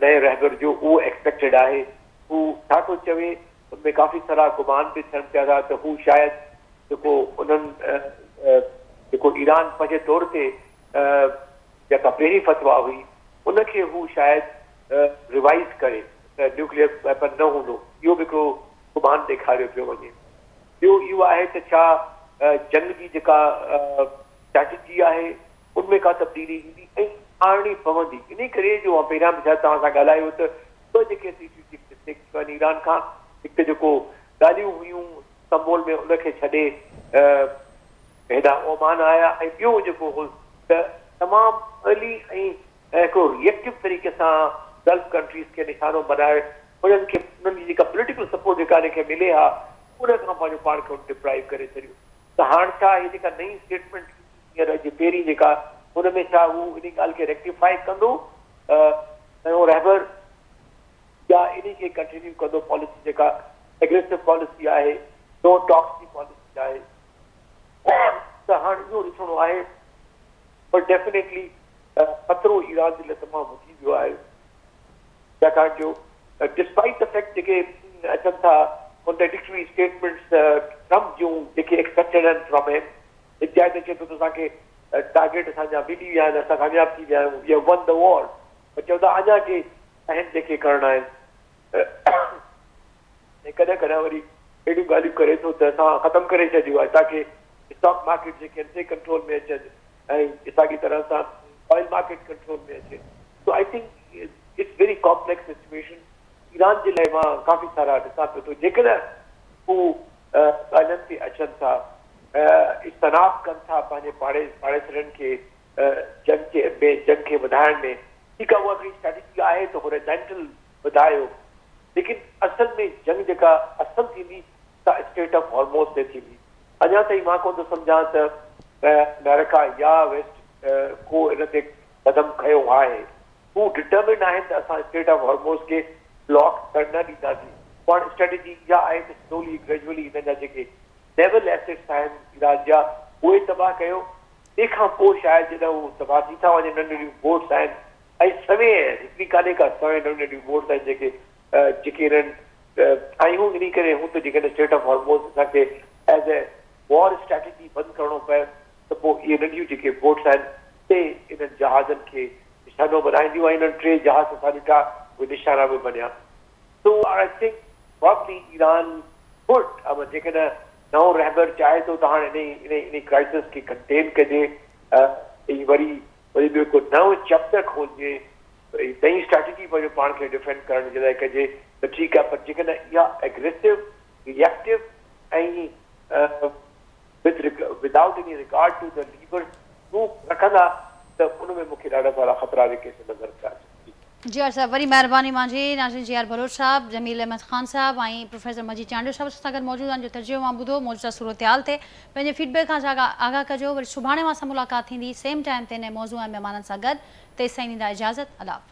نئين رهبر جو اهو ايڪسپيڪٽيڊ آهي هو ڇا ٿو چوي ان ۾ ڪافي سارا گمان به ٿين پيا ٿا ته هو شايد جيڪو انهن جيڪو ايران پنهنجي طور تي جيڪا پهرين فتويٰ هئي ان کي هو شايد ريوائز ڪري ته نيوڪليئر ويپن نه هوندو اهو به هڪڙو گمان ڏيکاريو پيو وڃي. ٻيو اهو آهي ته ڇا جنگ جي جيڪا اسٽريٽجي آهي ان ۾ ڪا تبديلي ايندي ۽ آڻڻي پوندي انهي ڪري جو مان پهريان به شايد توهان سان ڳالهايو ته ٻه جيڪي اسٽريٽجڪ مسٽيڪ ٿيون آهن ايران کان هڪ ته جيڪو ڳالهيون هيون استنبول ۾ ان کي ڇڏي هيڏانهن اومان آيا ۽ ٻيو جيڪو هو ته تمام ارلي ۽ هڪڙو ريئڪٽو طريقي سان گلف ڪنٽريز کي نشانو بنائي انهن کي انهن جي جيڪا پوليٽيڪل سپورٽ جيڪا انهن کي ملي ها ان کان پنهنجو پاڻ کي انهن ڊپرائيو ڪري ڇڏيو ته هاڻ ڇا هي جيڪا نئين اسٽيٽمينٽ هينئر اڄ پهرين جيڪا ان ۾ ڇا هو انهي ڳالهه کي ريڪٽيفائي ڪندو نيو رهبر يا انهي کي ڪنٽينيو ڪندو پاليسي جيڪا اگريسو پاليسي آهي نو ٽاڪس جي پاليسي آهي ته هاڻ اهو ڏسڻو آهي پر ڊيفينيٽلي خطرو ايران جي لاء تمام وڌي ويو آهي ڇاڪاڻ جو ڊسپائيٽ the fact جيڪي اچن ٿا ڪانٽراڊڪٽري اسٽيٽمينٽس ٽرمپ جون جيڪي ايڪسپيڪٽيڊ آهن فرام هيم هڪ جاء تي چئي ٿو ته اسان کي ٽارگيٽ اسان جا ملي ويا آهن اسان ڪامياب ٿي ويا آهيون وي هيو ون the وار پر چون ٿا اڃا ڪي آهن جيڪي ڪرڻا آهن ۽ ڪڏهن ڪڏهن وري اهڙيون ڳالهيون ڪري ٿو ته اسان ختم ڪري ڇڏيو آهي تاڪه اسٽاڪ مارڪيٽ جيڪي آهن سي ڪنٽرول ۾ اچن ۽ ساڳي طرح سان آئل مارڪيٽ ڪنٽرول ۾ اچي so I think it's very complex situation Iran جي لاء مان ڪافي سارا ڏسان پيو ٿو جيڪڏهن هو ڳالهين تي اچن ٿا اجتناب ڪن ٿا پنهنجي پاڙي پاڙيسرين کي جنگ کي ۾ جنگ کي وڌائڻ ۾ ٺيڪ آهي اها هڪڙي اسٽريٽجي آهي ته هوريزانٽل وڌايو ليڪن اصل ۾ جنگ جيڪا اصل ٿيندي سا اسٽيٽ آف هارموز تي ٿيندي. اڃا تائين مان ڪونه ٿو سمجهان ته آمريڪا يا ويسٽ ڪو ان تي قدم کنيو آهي. هو ڊٽرمنڊ آهن ته اسان اسٽيٽ آف هارموز کي بلاڪ ٿيڻ نه ڏينداسين. پاڻ اسٽريٽجي اها آهي ته سلولي گريجولي هنن جا جيڪي نيول ايسيٽس آهن ايران جا اهي تباهه ڪيو. تنهن کان پوء شايد جڏهن هو تباهه ٿي ٿا وڃن ننڍيون ننڍيون بوٽس آهن ۽ سوين آهن هڪڙي ڪانهي ڪا سوين ننڍيون ننڍيون بوٽس آهن جيڪي جيڪي هنن ٺاهيون انهي ڪري هون ته جيڪڏهن اسٽيٽ آف هارموز اسان کي ايز اي وار اسٽريٽجي بند ڪرڻو پئي ته پوء اهي ننڍيون جيڪي بوٽس آهن سي انهن جهازن کي نشانو بنائينديون ۽ انهن ٽي جهاز اسان ڏٺا اهي نشانا به بنيا so I think probably Iran could جيڪڏهن نئون رهبر چاهي ٿو ته هاڻ انهي انهي انهي ڪرائسس کي ڪنٽين ڪجي ۽ وري وري ٻيو ڪو نئون چيپٽر کولجي، نئين اسٽريٽجي پنهنجو پاڻ کي ڊفينڊ ڪرڻ جي لاء ڪجي ته ٺيڪ آهي پر جيڪڏهن اها aggressive, reactive ۽ with without any regard to the neighbours روپ رکندا ته ان ۾ مون کي ڏاڍا سارا خطرا جيڪي سي نظر پيا اچن. جي آر صاحب وري مهرباني مانجي ناظرين جي آر بلوچ صاحب، جميل احمد خان صاحب ۽ پروفيسر مجيد چانڊيو صاحب اسان سان گڏ موجود آهن جو تجزيو اوهان ٻڌو موجوده صورتحال تي پنهنجي فيڊ بيڪ کان آگاهه ڪجو وري سڀاڻي اوهان سان ملاقات ٿيندي سيم ٽائيم تي نئين موضوع ۽ مهمانن سان گڏ تيستائين ڏيندا اجازت الله حافظ.